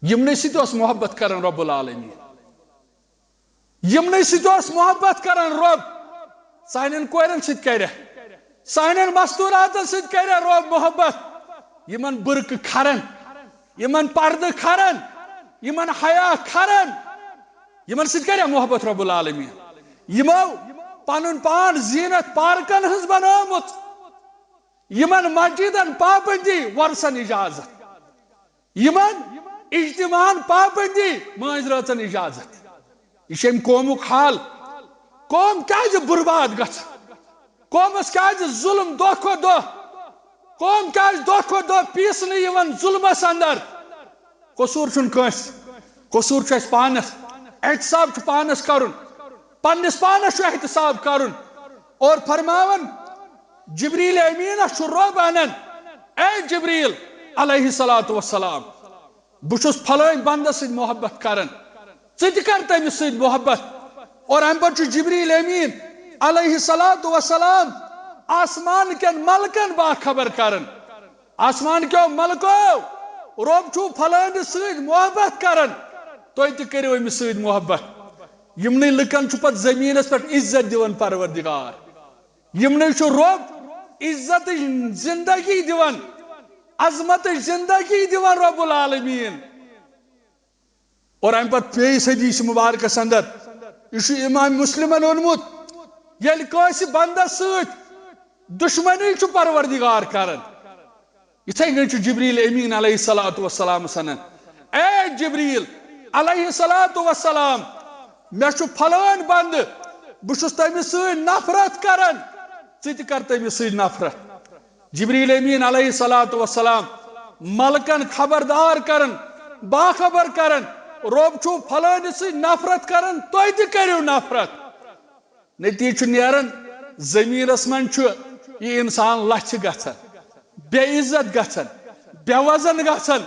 یِمنٕے سۭتۍ اوس محبت کران رب العالمین، یِمنٕے سۭتۍ اوس محبت کران رب۔ سانٮ۪ن کورٮ۪ن سۭتۍ کرِ، سانٮ۪ن مستوراتن سۭتۍ کرِ رب محبت۔ یِمن برقعہٕ کھرن، یِمن پردٕ کھرن، یِمن حیا کھرن، یِمن سۭتۍ کرِ محبت رب العالمین۔ یِمو پنُن پان زینت پارکن ہٕنٛز بنٲومٕژ، یِمن مسجدن پابندی، وۄرثن اجازت، یِمن اجتماعن پابندی، مٲنٛزِ رٲژن اجازت۔ یہِ چھُ امہِ قومُک حال۔ قوم کیازِ برباد گژھان؟ قومس کیازِ ظلم دۄہ کھۄتہٕ دۄہ؟ قوم کیازِ دۄہ کھۄتہٕ دۄہ پیسنہٕ یِوان ظلمس اندر؟ قصوٗر چھُنہٕ کٲنٛسہِ، قصوٗر چھُ اَسہِ پانَس۔ احتساب چھُ پانَس کَرُن، پنٛنِس پانَس چھُ احتساب کَرُن۔ اور فرماوان، جبریل امیٖنَس چھُ رۄب اَنان، "اے جبریل علیہ الصلوۃ والسلام، بہٕ چھُس پھلٲنۍ بندس سۭتۍ محبت کران، ژٕ تہِ کر تٔمِس سۭتۍ محبت۔" اور امہِ پتہٕ چھُ جبریل امین علیہ الصلوۃ والسلام آسمان کٮ۪ن ملکن باخبر کران، "آسمان کیو ملکو، رۄب چھُ پھلٲنِس سۭتۍ محبت کران، تُہۍ تہِ کٔرِو أمِس سۭتۍ محبت۔" یِمنٕے لُکن چھُ پتہٕ زٔمیٖنس پٮ۪ٹھ عزت دِوان پروردگار۔ یِمنٕے چھُ رۄب عزتٕچ زندگی دِوان، عظمتٕچ زندگی دِوان رب العالمین۔ اور امہِ پتہٕ بیٚیِس حدیث مبارکس اندر، یہِ چھُ امام مسلمن اوٚنمُت، ییٚلہِ کٲنٛسہِ بندس سۭتۍ دشمنی چھُ پروردگار کران، یِتھے کٔنۍ چھُ جبریل امین علیہ الصلوۃ والسلام سنان، "اے جبریل علیہ الصلوۃ والسلام، مےٚ چھُ پھلٲنۍ بندٕ، بہٕ چھُس تٔمِس سۭتۍ نفرت کران، ژٕ تہِ کر تٔمِس سۭتۍ نفرت۔" جبریل امین علیہ الصلوۃ والسلام ملکن خبردار کران، باخبر کران، "رۄب چھُ پھلٲنِس سۭتۍ نفرت کران، تُہۍ تہِ کٔرِو نفرت۔" نتیجہ چھُ نیران، زمینس منٛز چھُ یہِ انسان لژھِ گژھان، بے عزت گژھان، بے وزن گژھان۔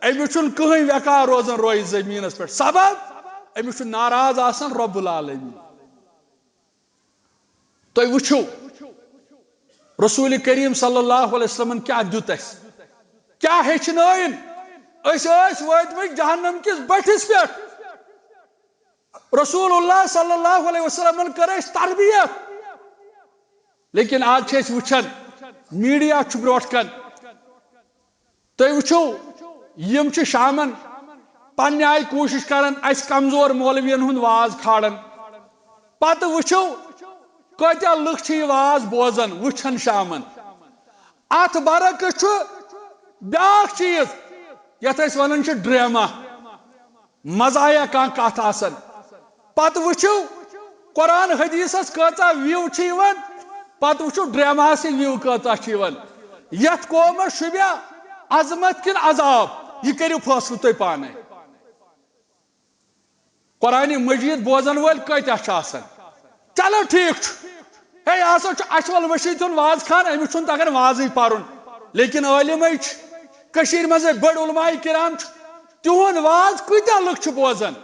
أمِس چھُنہٕ کٕہٕنۍ وقار روزان رویہِ زمینس پٮ۪ٹھ۔ سبب؟ أمِس چھُ ناراض آسان رب العالمین۔ تُہۍ وٕچھِو، رسول کریم صلی اللہ علیہ وسلمن کیٛاہ دیُت اَسہِ، کیٛاہ ہیٚچھنٲیِن؟ أسۍ ٲسۍ وٲتمٕتۍ جہنم کِس بٔٹھِس پٮ۪ٹھ۔ رسول اللہ صلی اللہ علیہ وسلمن کٔر اَسہِ تربیت، لیکن آز چھِ أسۍ وٕچھان، میڈیا چھُ برونٛٹھ کن۔ تُہۍ وٕچھِو، یِم چھِ شامن پننہِ آیہِ کوٗشش کران، اَسہِ کمزور مولوین ہُنٛد واز کھالان۔ پتہٕ وٕچھِو، کۭتیاہ لُکھ چھِ یہِ واز بوزان، وٕچھان شامن۔ اتھ برعکس چھُ بیاکھ چیٖز، یتھ أسۍ ونان چھِ ڈرامہ۔ مزاحیہ کانٛہہ کتھ آسان۔ پتہٕ وٕچھِو، قرآن حدیثس کۭژاہ view چھِ یِوان، پتہٕ وٕچھِو ڈرامہس view کۭژاہ چھِ یِوان۔ یتھ قومس شوٗبیا عظمت کِنہٕ عذاب، یہِ کٔرِو فٲصلہٕ تُہۍ پانے۔ قرآن مجید بوزن وٲلۍ کۭتیاہ چھِ آسان؟ چلو ٹھیٖک چھُ، ہے، یہِ ہسا چھُ اچھول مشیٖد ہُنٛد واز خان، أمِس چھُنہٕ تگان وازٕے پرُن، لیکن عٲلمٕے چھِ، کٔشیٖرِ منٛزٕے بٔڑۍ علماء کرام چھِ، تِہُنٛد واز کۭتیاہ لُکھ چھِ بوزان؟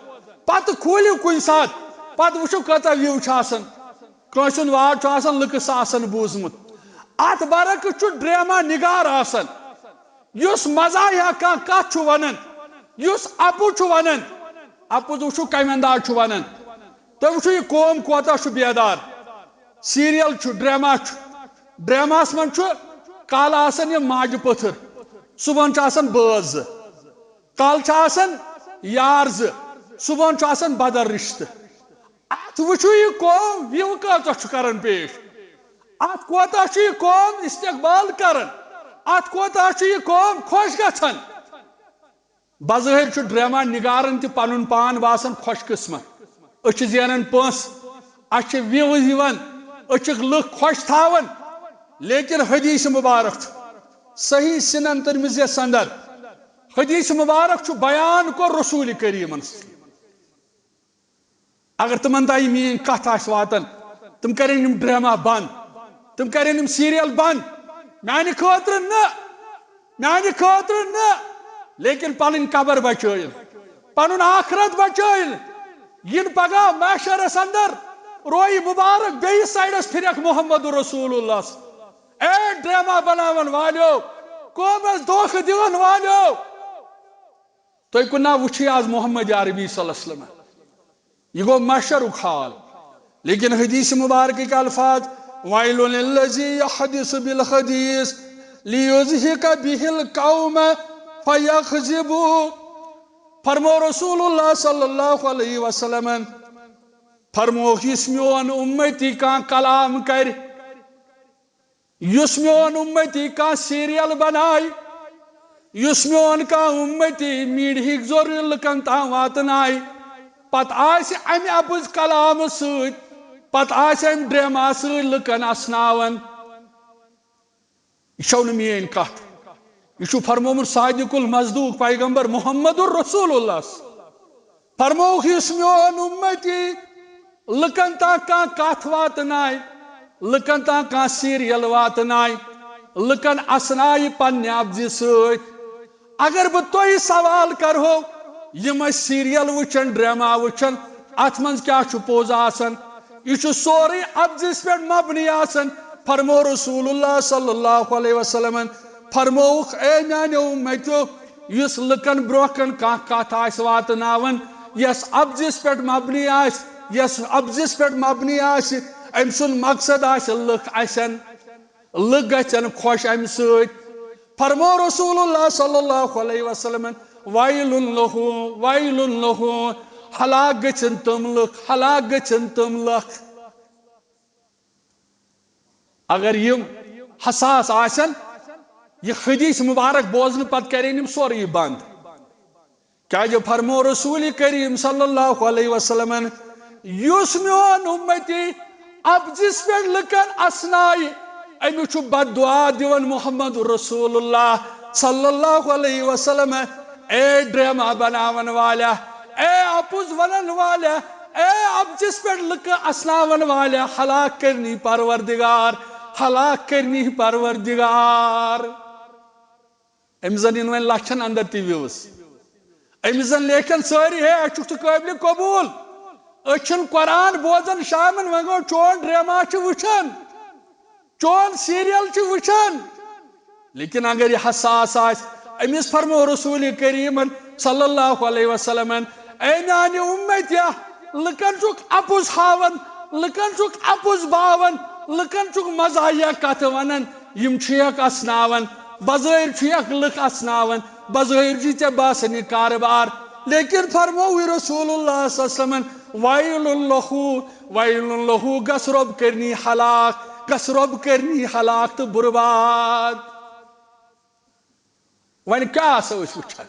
پتہٕ کھوٗلِو کُنہِ ساتہٕ، پتہٕ وٕچھِو کۭژاہ view چھِ آسان۔ کٲنٛسہِ ہُنٛد واز چھُ آسان لُکہٕ ساسن بوٗزمُت۔ اتھ برعکس چھُ ڈرامہ نگار آسان، یُس مزاحیہ کانٛہہ کتھ چھُ ونان، یُس اپُز چھُ ونان، اپُز وٕچھِو کمہِ انداز چھُ ونان۔ تُہۍ وٕچھِو، یہِ قوم کوتاہ چھُ بیدار۔ سیریل چھُ، ڈرامہ چھُ، ڈرامہس منٛز چھُ، کالہٕ آسان یِم ماجہِ پٔتھٕر، صبحن چھُ آسان بٲژ زٕ، کالہٕ چھُ آسان یار زٕ، صبحن چھُ آسان بدل رشتہٕ۔ اتھ وٕچھِو، یہِ قوم view کۭژاہ چھُ کران پیش، اتھ کوتاہ چھُ یہِ قوم استقبال کران، اتھ کوتاہ چھُ یہِ قوم خۄش گژھان۔ بظٲہر چھُ ڈرامہ نگارن تہِ پنُن پان باسان خۄش قسمت۔ أسۍ چھِ زینان پونٛسہٕ، اَسہِ چھِ views یِوان، أسۍ چھِکھ لُکھ خۄش تھاوان۔ لیکن حدیث مبارک چھُ صحیح سنن ترمذیس اندر، حدیث مبارک چھُ بیان کوٚر رسول کریمن۔ اگر تِمن تام میٲنۍ کتھ آسہِ واتان، تِم کرن یِم ڈرامہ بند، تِم کرن یِم سیریل بند۔ میانہِ خٲطرٕ نہٕ، میانہِ خٲطرٕ نہٕ، لیکن پنٕنۍ قبر بچٲیِن، پنُن آخرت بچٲیِن۔ یِن پگاہ محشرس اندر رویہِ مبارک بیٚیِس سایڈس پھرکھ محمد رسول اللہ۔ اے ڈرامہ بناون والیو، قومس دھوکہ دِون والیو، تُہۍ کُنا وٕچھِو آز محمد عربی صلی اللہ علیہ وسلم؟ یہِ گوٚو محشرُک حال۔ لیکن حدیث مبارکٕکۍ الفاظ، "ویل للذی یحدث بالحدیث لیضحک بہ القوم فیکذبوا۔" فرمو رسول اللہ صلی اللہ علیہ وسلمن، فرمووُکھ، یُس میون اُمتی کانٛہہ کلام کرِ، یُس میون اُمتی کانٛہہ سیریل بنایہِ، یُس میون کانٛہہ اُمتی میٖڈیہٕکۍ ذٔریعہٕ لُکن تام واتنایہِ، پتہٕ آسہِ امہِ اپُز کلامہٕ سۭتۍ، پتہٕ آسہِ امہِ ڈرامہ سۭتۍ لُکن اسناوان۔ یہِ چھو نہٕ میٲنۍ کتھ، یہِ چھُ فرمومُت صادق المصدوق پیغمبر محمد رسول اللہ۔ فرمووُکھ، یُس میون اُمتی لُکن تام کانٛہہ کتھ واتنایہِ، لُکن تام کانٛہہ سیریل واتنایہِ، لُکن اسنایہِ پننہِ اپزِ سۭتۍ۔ اگر بہٕ تۄہہِ سوال کرہو، یِم أسۍ سیریل وٕچھان، ڈرامہ وٕچھان، اتھ منٛز کیٛاہ چھُ پوٚز آسان؟ یہِ چھُ سورُے اپزِس پٮ۪ٹھ مبنی آسان۔ فرمو رسول اللہ صلی اللہ علیہ وسلمن، فرمووُکھ، اے میانیو اُمتیو، یُس لُکن برونٛہہ کن کانٛہہ کتھ آسہِ واتناوان، یۄس اپزِس پٮ۪ٹھ مبنی آسہِ، یۄس اپزِس پٮ۪ٹھ مبنی آسہِ، أمۍ سُنٛد مقصد آسہِ لُکھ اسن، لُکھ گژھن خۄش امہِ سۭتۍ۔ فرمو رسول اللہ صلی اللہ علیہ وسلمن، "ویل لہ، ویل لہ، ہلاک گژھن تِم لُکھ، ہلاک گژھن تِم لُکھ۔" اگر یِم حساس آسن، یہِ حدیث مبارک بوزنہٕ پتہٕ کرن یِم سورُے بند۔ کیازِ فرمو رسول کریم صلی اللہ علیہ وسلمن، یُس میون اُمتی اپزِس پٮ۪ٹھ لُکن اسنایہِ، أمِس چھُ بد دعا دِوان محمد رسول اللہ صلی اللہ علیہ وسلم۔ اے ڈرامہ بناون والیا، اے اپُز ونن والیا، اے اپزِس پٮ۪ٹھ لُکہٕ اسناون والیا، ہلاک کرنی پروردگار، ہلاک کرنی پروردگار۔ أمِس زن یِن وۄنۍ لچھن اندر تہِ views۔ أمِس زن لیکھن سٲری، "ہے، أسۍ چھُکھ ژٕ قٲبلِ قبوٗل، أسۍ چھِنہٕ قرآن بوزان شامن، وۄنۍ گوٚو چون ڈرامہ چھِ وٕچھان، چون سیریل چھِ وٕچھان۔" لیکن اگر یہِ حساس آسہِ، أمِس فرمو رسول کریمن صلی اللہ علیہ وسلمن، اے میانہِ اُمتیا، لُکن چھُکھ اپُز ہاوان، لُکن چھُکھ اپُز باوان، لُکن چھُکھ مزاحیہ کتھٕ ونان، یِم چھِکھ اسناوان، بظٲہر چھِکھ لُکھ اسناوان، بظٲہر چھِ ژےٚ باسان یہِ کارٕبار۔ لیکن فرمووُے رسول اللہ صلی اللہ علیہ وسلمن، "ویل لہو، ویل لہو، گژھ رۄب کرنی ہلاک، گژھ رۄب کرنی ہلاک تہٕ برباد۔" وۄنۍ کیٛاہ آسو أسۍ وٕچھان؟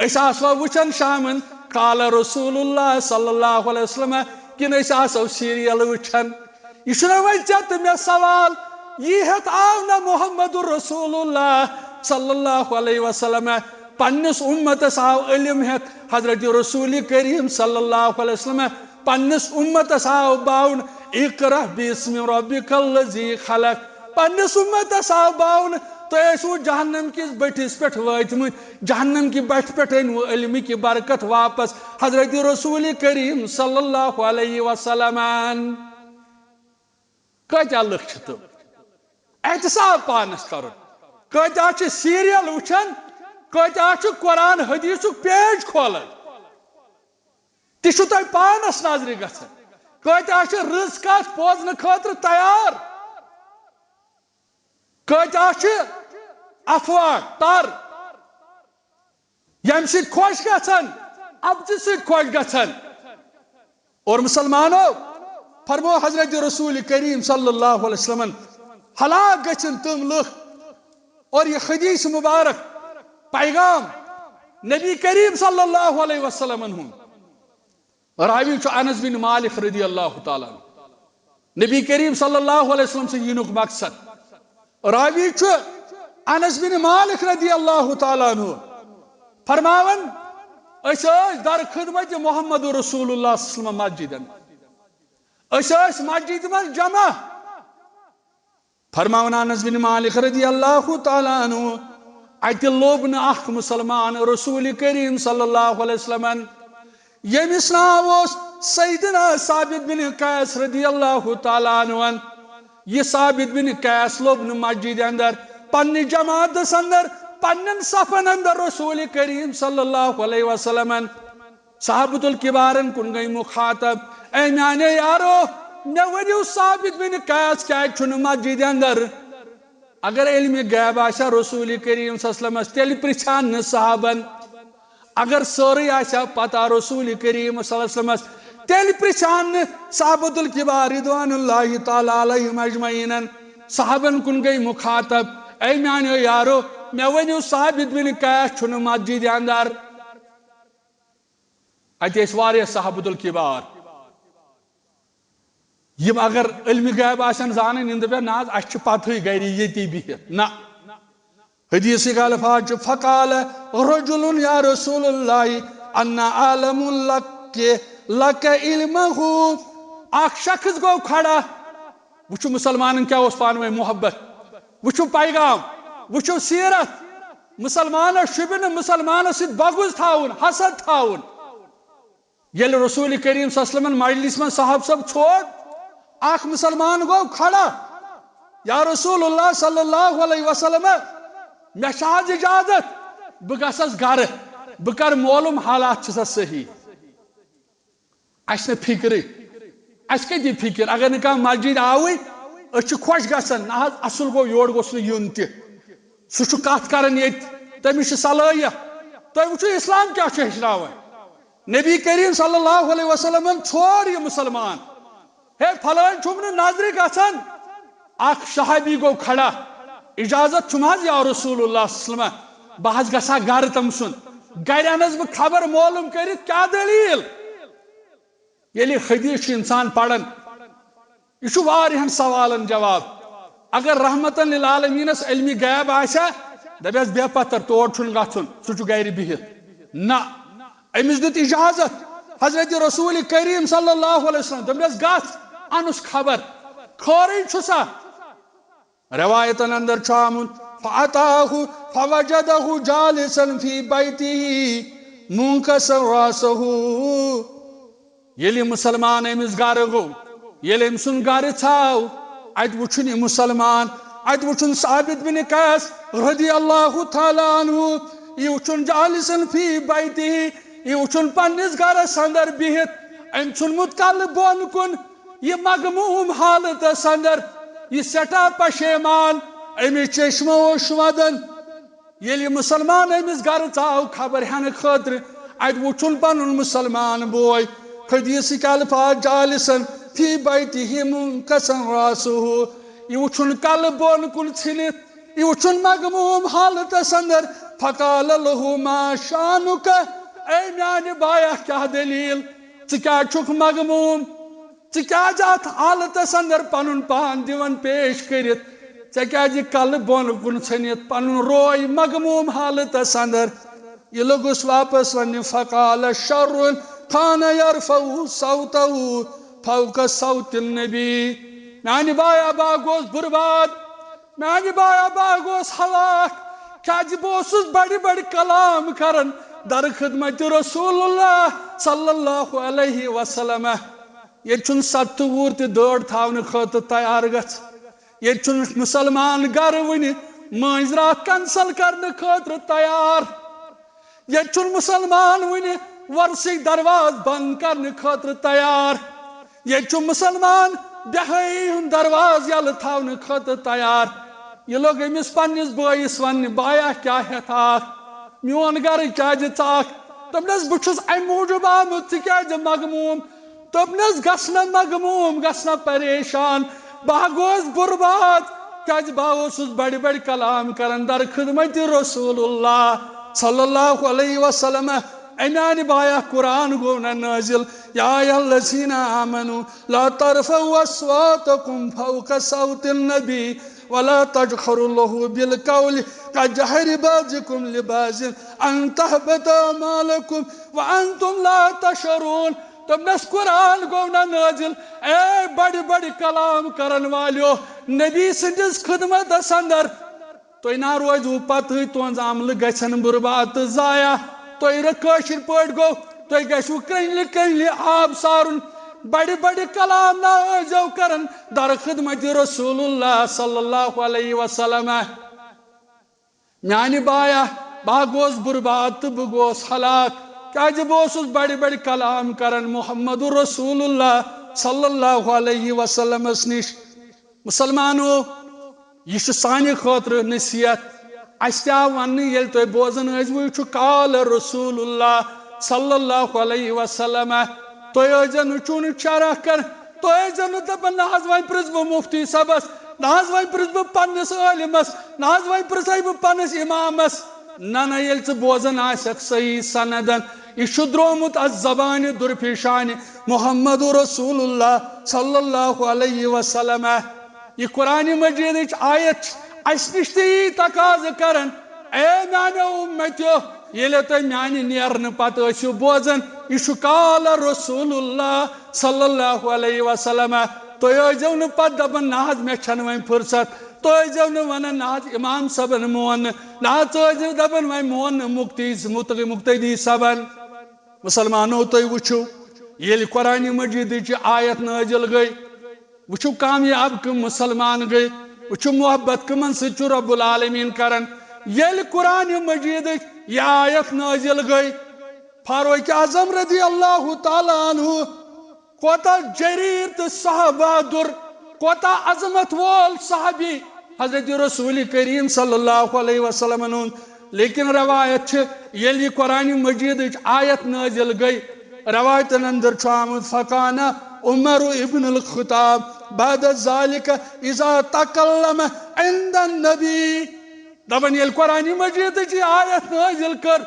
أسۍ آسوا وٕچھان شامن قال رسول اللہ صلی اللہ علیہ وسلم، کِنہٕ أسۍ آسو سیریل وٕچھان؟ یہِ چھُنہ وۄنۍ ژےٚ تہٕ مےٚ سوال۔ یی ہٮ۪تھ آو نہ محمد رسول اللہ صلی اللہ علیہ وسلم، پننِس اُمتس آو علم ہٮ۪تھ حضرت رسول کریم صلی اللہ علیہ وسلم، پننِس اُمتس آو باوُن، "اقرأ باسم ربک الذی خلق۔" پننِس اُمتس آو باوُن، تُہۍ ٲسِو جہنم کِس بٔٹھِس پٮ۪ٹھ وٲتمٕتۍ، جہنم کہِ بٹھِ پٮ۪ٹھ أنِو علمہِ کہِ برکت واپس حضرت رسول کریم صلی اللہ علیہ وسلمن۔ کۭتیاہ لُکھ چھِ تِم؟ احتساب پانس کرُن۔ کۭتیاہ چھِ سیریل وٕچھان، کۭتیاہ چھِ قرآن حدیثُک پیج کھولان؟ تہِ چھُ تۄہہِ پانس نظرِ گژھان۔ کۭتیاہ چھِ رٕژ کتھ بوزنہٕ خٲطرٕ تیار؟ کۭتیاہ چھِ افواہ تر، ییٚمہِ سۭتۍ خۄش گژھان، اپزِ سۭتۍ خۄش گژھان؟ اور مسلمانو، فرمو حضرت رسول کریم صلی اللہ علیہ وسلمن، ہلاک گژھن تِم لُکھ۔ اور یہِ حدیث مبارک پیغام نبی کریم صلی اللہ علیہ وسلمن ہُنٛد راوی چھُ انس بن مالک رضی اللہ تعالیٰ عنہ۔ نبی کریم صلی اللہ علیہ وسلم سٕنٛدِ یِنُک مقصد، راوی چھُ انس بن مالک رضی اللہ تعالیٰ عنہ فرماوان، أسۍ ٲسۍ در خدمت محمد رسول اللہ صلی اللہ علیہ وسلم مسجدن۔ أسۍ ٲسۍ مسجد منٛز جمع۔ فرماوان انس بن مالک رضی اللہ تعالیٰ عنہ، اتہِ لوٚب نہٕ اکھ مسلمان رسول کریم صلی اللہ علیہ وسلمن، ییٚمِس ناو اوس سیدنا ثابت بن قیس رضی اللہ تعالیٰ عنہ۔ یہِ ثابت بن قیس لوٚب نہٕ مسجد اندر، پننہِ جماعتس اندر، پننٮ۪ن صفن اندر رسول کریم صلی اللہ علیہ وسلمن۔ صحابۃ الکبارن کُن گٔے مخاطب، اے میانیو یارو، مےٚ ؤنِو ثابت بن قیس کیازِ چھُنہٕ مسجد اندر؟ اگر علمِ غیب آسہِ ہا رسول کریم صلی اللہ علیہ وسلمس، تیٚلہِ پرژھِ ہن نہٕ صحابن۔ اگر سٲرٕے آسہِ ہا پتہ رسول کریم صلی اللہ علیہ وسلمس، تیٚلہِ پرژھِ ہن نہٕ صحابۃ الکبار رضوان اللہ تعالیٰ علیہم اجمعینن۔ صحابن کُن گٔے مخاطب، اے میانیو یارو، مےٚ ؤنِو ثابت بن قیس چھُنہٕ مسجد اندر؟ اتہِ ٲسۍ واریاہ صحابۃ الکبار، یِم اگر علمِ غیب آسن زانٕنۍ، یِم دپن، نہ حظ، اسہِ چھِ پتہٕے گرِ ییٚتی بِہِتھ۔ نہ، حدیثٕکۍ الفاظ چھِ، فقال رجل یا رسول اللہ، انا اعلم لک، لک علمہ۔ اکھ شخص گوٚو کھڑا۔ وٕچھِو مسلمانن کیٛاہ اوس پانہٕ ؤنۍ محبت، وٕچھِو پیغام، وٕچھِو سیرت۔ مسلمانس شوٗبہِ نہٕ مسلمانس سۭتۍ بغض تھاوُن، حسد تھاوُن۔ ییٚلہِ رسول کریم صلی اللہ علیہ وسلمن مجلس منٛز صحابہٕ صٲب ژھوٚٹ، اکھ مسلمان گوٚو کھڑا، یا رسول اللہ صلی اللہ علیہ وسلم، مےٚ چھا حظ اجازت بہٕ گژھس گرٕ، بہٕ کرٕ معلوم حالات چھِ سا صحیح؟ اسہِ نہٕ فکرٕے۔ اسہِ کتہِ یہِ فکر؟ اگر نہٕ کانٛہہ مسجد آوٕے، أسۍ چھِ خۄش گژھان۔ نہ حظ، اصل گوٚو، یور گوٚژھ نہٕ یُن تہِ۔ سُہ چھُ کتھ کران ییٚتہِ، تٔمِس چھِ صلٲحیت۔ تُہۍ وٕچھِو، اسلام کیٛاہ چھُ ہیٚچھناوان۔ نبی کریم صلی اللہ علیہ وسلمن ژھور یہِ مسلمان۔ ہے، فلٲنۍ چھُم نہٕ نظرِ گژھان۔ اکھ صحابی گوٚو کھڑا، اجازت چھُم حظ یا رسول اللہ صلی اللہ علیہ وسلم؟ بہٕ حظ گژھٕ ہا گرٕ تٔمۍ سُنٛد۔ گرِ انس بہٕ خبر معلوم کٔرِتھ کیٛاہ دٔلیٖل۔ ییٚلہِ حدیث چھُ انسان پران، یہِ چھُ واریاہن سوالن جواب۔ اگر رحمتن للعالمینس علمِ غیب آسہِ ہا، دپیس، بیہہ پتھر، تور چھُنہٕ گژھُن، سُہ چھُ گرِ بِہِتھ۔ نہ، أمِس دیُت اجازت۔ حضرت رسول کریم صلی اللہ علیہ وسلم دوٚپنس، گژھ، انُس خبر، خٲرٕے چھُسا؟ روایتن اندر چھُ آمُت، فاتاہ فوجدہ جالسا فی بیتہ منکسا راسہ۔ ییٚلہِ مسلمان أمِس گرٕ گوٚو، ییٚلہِ أمۍ سُنٛد گرٕ ژاو، اتہِ وُچھُن یہِ مسلمان، اتہِ وُچھُن ثابت بن قیس رضی اللہ تعالیٰ عنہ، یہِ وُچھُن جالسا فی بیتہ، یہِ وُچھُن پننِس گرس اندر بِہِتھ، أمۍ ژھُنمُت کلہٕ بۄن کُن، یہِ مغموم حالتس اندر، یہِ سٮ۪ٹھاہ پشیمان، أمِس چشمہٕ اوس ودان۔ ییٚلہِ یہِ مسلمان أمِس گرٕ ژاو خبر ہٮ۪نہٕ خٲطرٕ، اتہِ وُچھُن پنُن مسلمان بوے، حدیثٕکۍ الفاظ، جالسا فی بیتہ منکسا راسہ، یہِ وُچھُن کلہٕ بۄن کُن ژھٕنِتھ، یہِ وُچھُن مغموم حالتس اندر۔ فقال لہ ما شانک، اے میانہِ بایا، کیٛاہ دٔلیٖل؟ ژٕ کیٛازِ چھُکھ مغموم؟ ژٕ کیٛازِ اتھ حالتس اندر پنُن پان دِوان پیش کٔرِتھ؟ ژےٚ کیٛازِ کلہٕ بۄن کُن ژھٔنِتھ پنُن روے مغموم حالتس اندر؟ یہِ لوٚگُس واپس وننہِ، فقال شر کان یرفع صوتہ فوق صوت النبی۔ میانہِ بایا، بہٕ ہا گوس برباد، میانہِ بایا، بہٕ ہا گوس ہلاک، کیٛازِ بہٕ اوسُس بڑِ بڑِ کلام کران در خدمت رسول اللہ صلی اللہ علیہ وسلم۔ ییٚتہِ چھُنہٕ ستہٕ وُہُر تہِ دٲڑ تھاونہٕ خٲطرٕ تیار گژھان۔ ییٚتہِ چھُنہٕ مسلمان گرٕ وُنہِ مٲنٛزِ راتھ cancel کرنہٕ خٲطرٕ تیار۔ ییٚتہِ چھُنہٕ مسلمان وُنہِ وۄرثٕکۍ دروازٕ بنٛد کرنہٕ خٲطرٕ تیار۔ ییٚتہِ چھُ مسلمان بے حیٲیی ہُنٛد دروازٕ یَلہٕ تھاونہٕ خٲطرٕ تیار۔ یہِ لوٚگ أمِس پننِس بٲیِس وننہِ، بایا، کیٛاہ ہٮ۪تھ آکھ؟ میون گرٕ کیٛازِ ژاکھ؟ دوٚپنس، بہٕ چھُس امہِ موٗجوٗب آمُت، ژٕ کیٛازِ مغموم؟ دوٚپنس، گژھ نہ مغموم، گژھ نہ پریشان، بہٕ ہا گوس برباد، کیٛازِ بہٕ ہا اوسُس بڑِ بڑِ کلام کران در خدمت رسول اللہ صلی اللہ علیہ وسلم۔ اے میانہِ بایا، قرآن گوٚو نہ نٲزِل، یا ایھا الذین آمنوا لا ترفعوا اصواتکم فوق صوت النبی ولا تجهروا له بالقول كجهر بعضكم لبعض أن تحبط أعمالكم وأنتم لا تشعرون۔ دوٚپنَس، قرآن گوٚو نہ نٲزِل، اے بڑِ بڑِ کلام کرن والیو، نبی سٕنٛدِس خدمتس اندر تُہۍ نہ روزِو پتہٕ، تُہنٛز عملہٕ گژھن برباد تہٕ ضایع۔ تُہۍ رٕ-، کٲشِر پٲٹھۍ گوٚو، تُہۍ گژھِو کرٛنٛجلہِ کرٛنٛجلہِ آب سارُن۔ بڑِ بڑِ کلام نہ ٲسۍزیو کران در خدمت رسول اللہ صلی اللہ علیہ وسلم۔ میانہِ بایا، بہٕ گوس برباد تہٕ بہٕ گوس ہلاک۔ کیازِ بہٕ اوسُس بڑِ بڑِ کلام کران محمد رسول اللہ صلی اللہ علیہ وسلمس نِش۔ مسلمانو، یہِ چھُ سانہِ خٲطرٕ نصیحت۔ اَسہِ تہِ آو وننہٕ، ییٚلہِ تُہۍ بوزان ٲسِو، یہِ چھُ قال رسول اللہ صلی اللہ علیہ وسلم، تُہۍ ٲسۍزیو نہٕ چوٗنہٕ شرح کران، تُہۍ ٲسۍزیو نہٕ دپان، نہ حظ، وۄنۍ پرٛژھ بہٕ مفتی صٲبس، نہ حظ، وۄنۍ پرٛژھ بہٕ پننِس عٲلمس، نہ حظ، وۄنۍ پرٛژھے بہٕ پننِس امامس۔ نہ، نہ، ییٚلہِ ژٕ بوزان آسکھ صحیح سندن، یہِ چھُ درٛومُت از زبانہِ درپیشانہِ محمد رسول اللہ صلی اللہ علیہ وسلم۔ یہِ قرآن مجیدٕچ آیت چھِ اَسہِ نِش تہِ یی تقاضہٕ کران، اے میانیو اُمتیو، ییٚلہِ تُہۍ میانہِ نیرنہٕ پتہٕ ٲسِو بوزان، یہِ چھُ قال رسول اللہ صلی اللہ علیہ وسلم، تُہۍ ٲسۍزیو نہٕ پتہٕ دپان، نہ حظ، مےٚ چھنہٕ وۄنۍ فرصت۔ تُہۍ ٲسۍزیو نہٕ ونان، نہ حظ، امام صٲبن مون نہٕ، نہ حظ، ژٕ ٲسۍزیو دپان، وۄنۍ مون نہٕ مُقتی-، مُقتدی صٲبن۔ مسلمانو، تُہۍ وٕچھِو، ییٚلہِ قرآن مجیدٕچ یہِ آیت نٲزِل گٔے، وٕچھِو کامیاب کٕم مسلمان گٔے، وٕچھِو محبت کٕمن سۭتۍ چھُ رب العالمین کران۔ ییٚلہِ قرآن مجیدٕچ یہِ آیت نٲزِل گٔے، فاروق اعظم رضی اللہ تعالیٰ عنہ کوتاہ جریٖر تہٕ صاحب بہادُر، کوتاہ عظمت وول صحابی حضرت رسول کریم صلی اللہ علیہ وسلمن ہُنٛد۔ لیکن روایت چھِ، ییٚلہِ یہِ قرآن مجیدٕچ آیت نٲزِل گٔے، روایتن اندر چھُ آمُت، فکان عمر ابن الخطاب بعد ذلك اذا تکلم عند النبی۔ دپان، ییٚلہِ قرآن مجیدٕچ یہِ آیت نٲزِل کٔر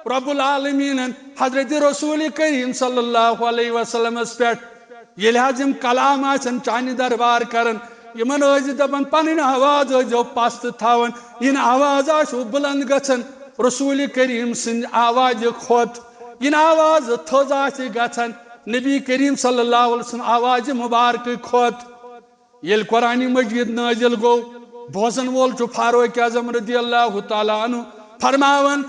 رب العالمینن حضرت رسول کریم صلی اللہ علیہ وسلمس پٮ۪ٹھ، ییٚلہِ حظ یِم کلام آسن چانہِ دربار کران، یِمن ٲسۍ دپان پنٕنۍ آواز ٲسۍزیو پست تھاوان، یِنہٕ آواز آسِوٕ بلند گژھان رسول کریم سٕنٛدِ آوازِ کھۄتہٕ، یِنہٕ آواز تھٔز آسہِ گژھان نبی کریم صلی اللہ علیہ وسلم آوازِ مبارکہٕ کھۄتہٕ۔ ییٚلہِ قرآن مجید نٲزِل گوٚو، بوزن وول چھُ فاروق اعظم رضی اللہ تعالیٰ عنہ فرماوان،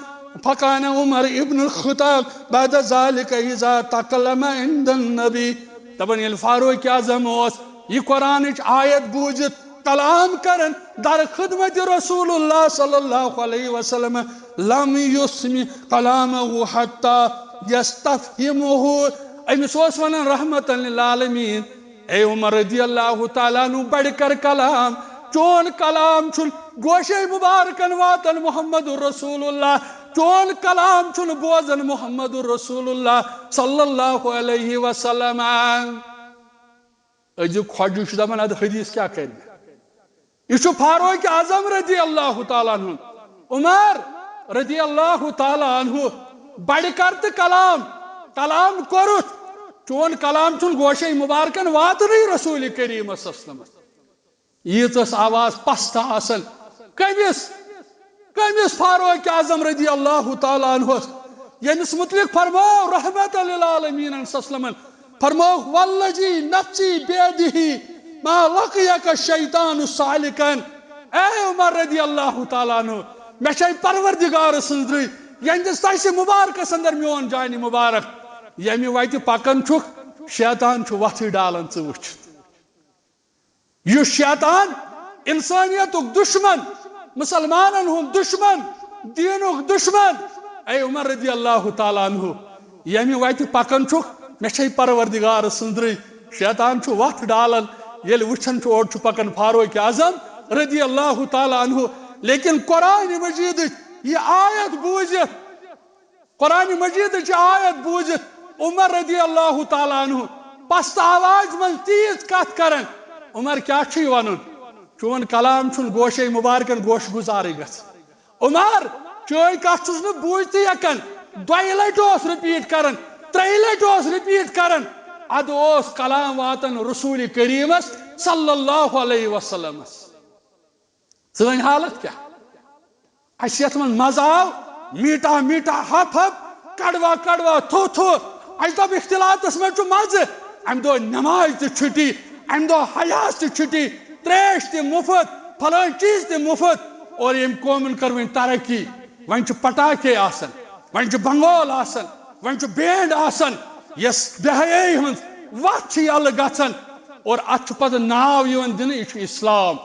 فکان عمر ابن الخطاب بعد ذلك اذا تکلم عند النبی۔ دپان، ییٚلہِ فاروق اعظم اوس یہِ قرآنٕچ آیت بوٗزِتھ کلام کران در خدمت رسول اللہ صلی اللہ علیہ وسلم، لم یسمع کلامہ حتی یستفہمہ۔ أمِس اوس ونان رحمتاً للعالمین، اے عمر رضی اللہ تعالیٰ عنہ، بڑِ کر کلام۔ چون کلام چھُنہٕ گوشے مبارکن واتان محمد رسول اللہ۔ چون کلام چھُنہٕ بوزان محمد رسول اللہ صلی اللہ علیہ وسلم۔ أزیُک خۄجہِ چھُ دپان، ادٕ حدیث کیٛاہ کرِ مےٚ؟ یہِ چھُ فاروق اعظم رضی اللہ تعالیٰ عنہ۔ عمر رضی اللہ تعالیٰ عنہ، بڑِ کر تہٕ کلام، کلام کوٚرُتھ۔ چون کلام چھُنہٕ گوشے مبارکن واتنٕے رسول کریمس صلی اللہ علیہ وسلمس۔ ییٖژ ٲس آواز پست آسان۔ کٔمِس؟ کٔمِس؟ فاروق اعظم رضی اللہ تعالیٰ عنہ، ییٚمِس متعلق فرموو رحمت للعالمین صلی اللہ علیہ وسلمن، فرمووُکھ، والذی نفسی بیدہ ما لقیک شیطان سالکا۔ اے عمر رضی اللہ تعالیٰ عنہ، مےٚ چھے پروردگار سٕنٛز درٕے، یہنٛدِس تسہِ مبارکس اندر میون جانِ مبارک، ییٚمہِ وتہِ پکان چھُکھ، شیطان چھُ وتھٕے ڈالان ژٕ وٕچھ۔ یُس شیطان، انسانیتُک دشمن، مسلمانن ہُنٛد دشمن، دینُک دشمن، اے عمر رضی اللہ تعالیٰ عنہ، ییٚمہِ وتہِ پکان چھُکھ، مےٚ چھے پروردگار سٕنٛز درٕے، شیطان چھُ وتھ ڈالان، ییٚلہِ وٕچھان چھُ اورٕ چھُ پکان فاروق اعظم رضی اللہ تعالیٰ عنہ۔ لیکن قرآن مجیدٕچ یہِ آیت بوٗزِتھ، قرآن مجیدٕچ آیت بوٗزِتھ عمر رضی اللہ تعالیٰ عنہ پست آوازِ منٛز تیٖژ کتھ کران۔ عمر، کیٛاہ چھُے ونُن؟ چون کلام چھُنہٕ گوشے مبارکن گوش گزارٕے گژھان۔ عمر، چٲنۍ کتھ چھُس نہٕ بوٗزتھٕے ہٮ۪کان۔ دۄیہِ لٹہِ اوس repeat کران، ترٛیٚیہِ لٹہِ اوس repeat کران۔ ادٕ اوس کلام واتان رسول کریمس صلی اللہ علیہ وسلمس۔ سٲنۍ حالت کیٛاہ؟ اَسہِ یَتھ منٛز مَزٕ آو، میٖٹھا میٖٹھا، ہَپ ہَپ، کڑوا کڑوا، تھو تھو، اَسہِ دوٚپ اختلاطس منٛز چھُ مَزٕ۔ اَمہِ دۄہ نماز تہِ چھُٹی، اَمہِ دۄہ حیاس تہِ چھُٹی، ترٛیش تہِ مُفت، فلٲنۍ چیٖز تہِ مُفت۔ اور ییٚمہِ قومن کٔر وۄنۍ ترقی، وۄنۍ چھِ پٹاکے آسان، وۄنۍ چھِ بنگول آسان، وۄنۍ چھُ بینڈ آسان، یۄس بے حیٲیی ہٕنٛز وَتھ چھِ یَلہٕ گژھان۔ اور اَتھ چھُ پَتہٕ ناو یِوان دِنہٕ، یہِ چھُ اِسلام،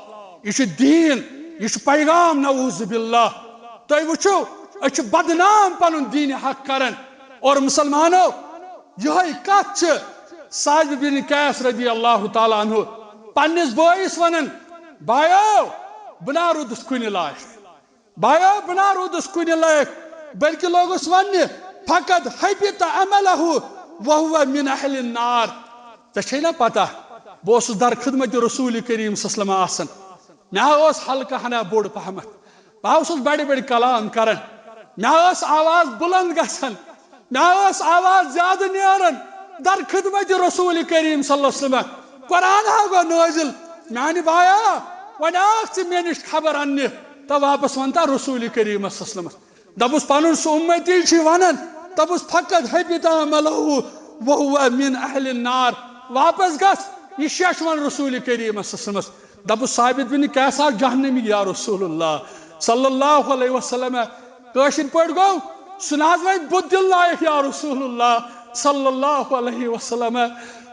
یہِ چھُ دیٖن، یہِ چھُ پیغام، نعوذ باللہ۔ تُہۍ وٕچھِو، أسۍ چھِ بدنام پَنُن دیٖنِ حق کران۔ اور مُسلمانو، یِہوٚے کَتھ چھِ ثابت بن قیس رضی اللہ تعالیٰ عنہ پننِس بٲیِس وَنان، بایو، بہٕ نا روٗدُس کُنہِ لایق۔ بایو، بہٕ نا روٗدُس کُنہِ لایق، بلکہِ لوگُس وننہِ، فقد حبط عملہ وہو من اہل النار۔ ژےٚ چھے نا پتہ، بہٕ اوسُس در خدمت رسول کریم صلی اللہ علیہ وسلم آسان۔ مےٚ اوس حلقہٕ ہنا بوٚڑ پہمتھ۔ بہٕ اوسُس بڑِ بڑِ کلام کران۔ مےٚ ٲس آواز بلند گژھان۔ مےٚ ٲس آواز زیادٕ نیران در خدمت رسول کریم صلی اللہ علیہ وسلم۔ قرآن ہا گوٚو نٲزِل۔ میانہِ بایا، وۄنۍ آکھ ژٕ مےٚ نِش خبر اننہِ تہٕ واپس ونتا رسول کریمس صلی اللہ علیہ وسلمس۔ دپُس پنُن سُہ اُمتی چھُے ونان، دپُس فقد حبط عملہ وہو من اہل النار۔ واپس گژھ، یہِ شیش ون رسول کریمس صلی اللہ علیہ وسلمس۔ دپُس ثابت بن قیس آو جہنمی یا رسول اللہ صلی اللہ علیہ وسلم۔ کٲشِر پٲٹھۍ گوٚو، سُہ نہ حظ وۄنۍ بُدھ دِل لایق یا رسول اللہ صلی اللہ علیہ وسلم۔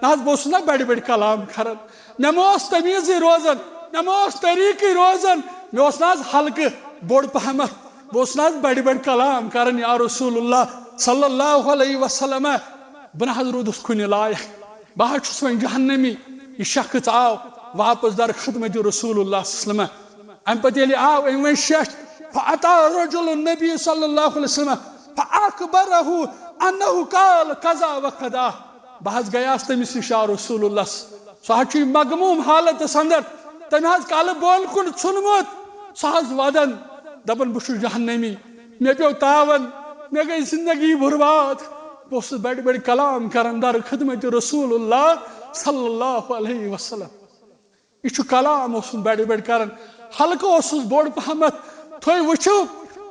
نہ حظ بہٕ اوسُس نہ بڑِ بڑِ کلام کران، مےٚ مہ اوس تمیٖزٕے روزان، مےٚ مہ اوس طریٖقٕے روزان، مےٚ اوس نہ حظ حلقہٕ بوٚڑ پہمتھ، بہٕ اوسُس نہ حظ بڑِ بڑِ کلام کران یا رسول اللہ صلی اللہ علیہ وسلم۔ بہٕ نہ حظ روٗدُس کُنہِ لایق، بہٕ حظ چھُس وۄنۍ جہنمی۔ یہِ شخص آو واپس در خدمت رسول اللہ صلی اللہ علیہ وسلم۔ امہِ پتہٕ ییٚلہِ آو، أمۍ وۄنۍ شیٚچھ، فأتى رجل النبي صلى الله عليه وسلم فأخبره أنه قال كذا وكذا۔ بہٕ حظ گٔیاس تٔمِس نِش یا رسول اللہ۔ سُہ حظ چھُ مغموم حالتس اندر، تٔمۍ حظ کلہٕ بۄن کُن ژھُنمُت۔ سُہ حظ ودان، دپان، بہٕ چھُس جہنمی، مےٚ پیوٚو تاون، مےٚ گٔے زندگی برباد۔ بہٕ اوسُس بڑِ بڑِ کلام کران در خدمت رسول اللہ صلی اللہ علیہ وسلم۔ یہِ چھُ کلام اوسُم بڑِ بڑِ کران، حلقہٕ اوسُس بوٚڑ پہمتھ۔ تُہۍ وٕچھِو،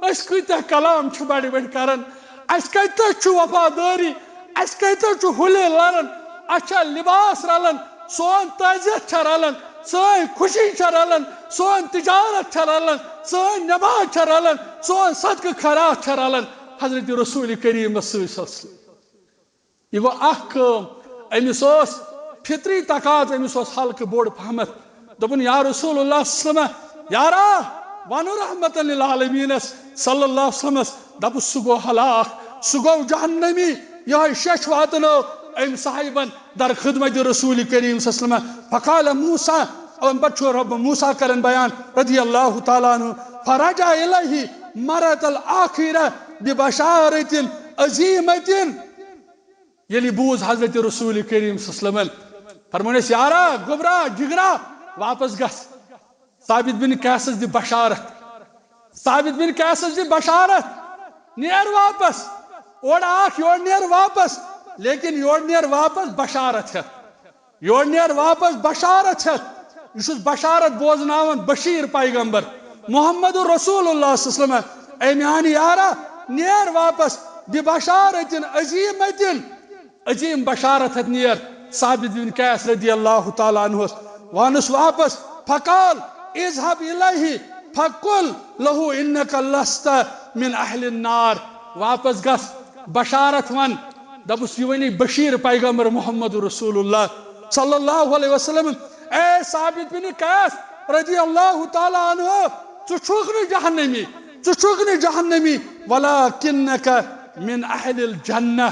أسۍ کۭتیاہ کلام چھِ بڑِ بڑِ کران، اَسہِ کتہِ چھُ وفادٲری، اَسہِ کتہِ چھُ حُلہِ لران، اَسہِ چھا لباس رلان، سون تعزیت چھا رلان، سٲنۍ خوشی چھا رلان، سون تجارت چھا رلان، سٲنۍ نماز چھا رلان، سون صدقہٕ خیرات چھا رلان حضرت رسول کریمس سۭتۍ صلی اللہ علیہ وسلم۔ یہِ گوٚو اکھ کٲم، أمِس اوس فطری تقاضہٕ، أمِس اوس حلقہٕ بوٚڑ پہمتھ۔ دوٚپُن، یا رسول اللہ صلی اللہ علیہ وسلم، یارا، ونو رحمتن للعالمینس صلی اللہ علیہ وسلمس، دپُس، سُہ گوٚو ہلاک، سُہ گوٚو جہنمی۔ یِہوٚے شیٚچھ واتنٲو أمۍ صاحبن در خدمت رسول کریم صلی اللہ علیہ وسلم۔ فقال موسیٰ، اَمہِ پتہٕ چھُ رب موسیٰ کران بیان رضی اللہ تعالیٰ عنہ، فرجع الیہ مرۃ الآخرہ ببشارۃ عظیمۃ۔ ییٚلہِ بوٗز حضرت رسول کریم صلی اللہ علیہ وسلمن، فرمونس، یارا، گوٚبرا، جگرا، واپس گژھ۔ ثابت بن قیسس دِ بشارت۔ ثابت بن قیسس دِ بشارت۔ نیر واپس۔ اورٕ آکھ، یورٕ نیر واپس۔ لیکن یورٕ نیر واپس بشارت ہٮ۪تھ۔ یورٕ نیر واپس بشارت ہٮ۪تھ۔ یہِ چھُس بشارت بوزناوان بشیر پیغمبر محمد رسول اللہ صلی اللہ علیہ وسلم۔ اے میانہِ یارا، نیر واپس ببشارۃ عظیمۃ۔ عظیم بشارت ہٮ۪تھ نیر ثابت بن قیس رضی اللہ تعالیٰ عنہس۔ وانس واپس، فقال، اذهب الیہ فقل لہ انک لست من اہل النار۔ واپس گژھ، بشارت ون، دپُس، یہِ ونی بشیر پیغمبر محمد رسول اللہ صلی اللہ علیہ وسلم۔ اے ثابت بن قیس رضی اللہ تعالیٰ عنہ، ژٕ چھُکھ نہٕ جہنمی، ژٕ چھُکھ نہٕ جہنمی، ولکنک من اہل الجنہ،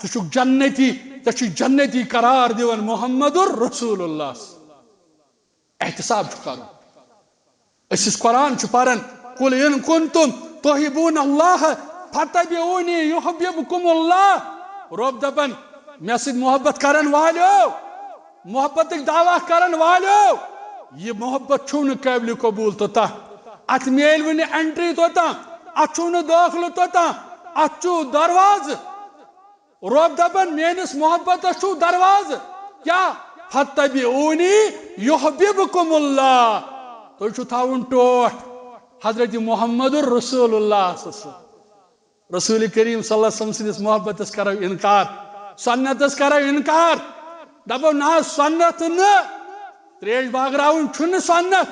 ژٕ چھُکھ جنتی، ژےٚ چھُ جنتی قرار دِوان محمد رسول اللہ۔ احتساب چھُ کرُن۔ أسۍ یُس قرآن چھِ پران، قل ان کنتم تحبون اللہ فاتبعونی یحببکم اللہ۔ رب دپان، مےٚ سۭتۍ محبت کرن والیو، محبتٕکۍ دعویٰ کرن والیو، یہِ محبت چھُو نہٕ قٲبلِ قبوٗل توٚتام۔ اتھ میلوٕ نہٕ entry توٚتام، اتھ چھُو نہٕ دٲخلہٕ توٚتام، اتھ چھُو دروازٕ۔ رب دپان، میٲنِس محبتس چھُو دروازٕ۔ کیٛاہ؟ فاتبعونی یحببکم اللہ۔ تُہۍ چھِو تھاوُن ٹوٹھ حضرت محمد رسول اللہ صلی اللہ علیہ وسلم۔ رسول کریم صلی اللہ علیہ وسلم سٕنٛدِس محبتس کرو انکار، سنتس کرو انکار، دپو نہ حظ سنت نہٕ، تریش بٲگراوُن چھُنہٕ سنت،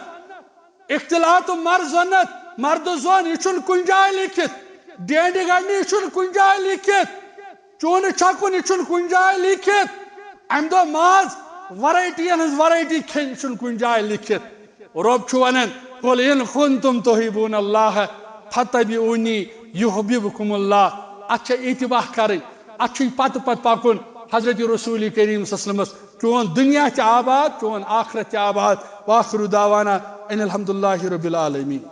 اختلاط و مرزنت، مرد زون، یہِ چھُنہٕ کُنہِ جایہِ لیکھِتھ، ڈینڈِ گنڈِ، یہِ چھُنہٕ کُنہِ جایہِ لیکھِتھ، چوٗنہٕ چھکُن، یہِ چھُنہٕ کُنہِ جایہِ لیکھِتھ، امہِ دۄہ ماز ورایٹی ین ہٕنٛز ورایٹی کھیٚنۍ، یہِ چھُنہٕ کُنہِ جایہِ لیکھِتھ۔ رۄب چھُ ونان، "قل ان کنتم تحبون اللہ فتبعونی یحببکم اللہ۔" اتھ چھےٚ اتباع کرٕنۍ، اتھ چھُے پتہٕ پتہٕ پکُن حضرت رسول کریم صلی اللہ علیہ وسلمس۔ چون دنیا تہِ آباد، چون آخرت تہِ آباد۔ وآخر دعوانا ان الحمد للہ رب العالمین۔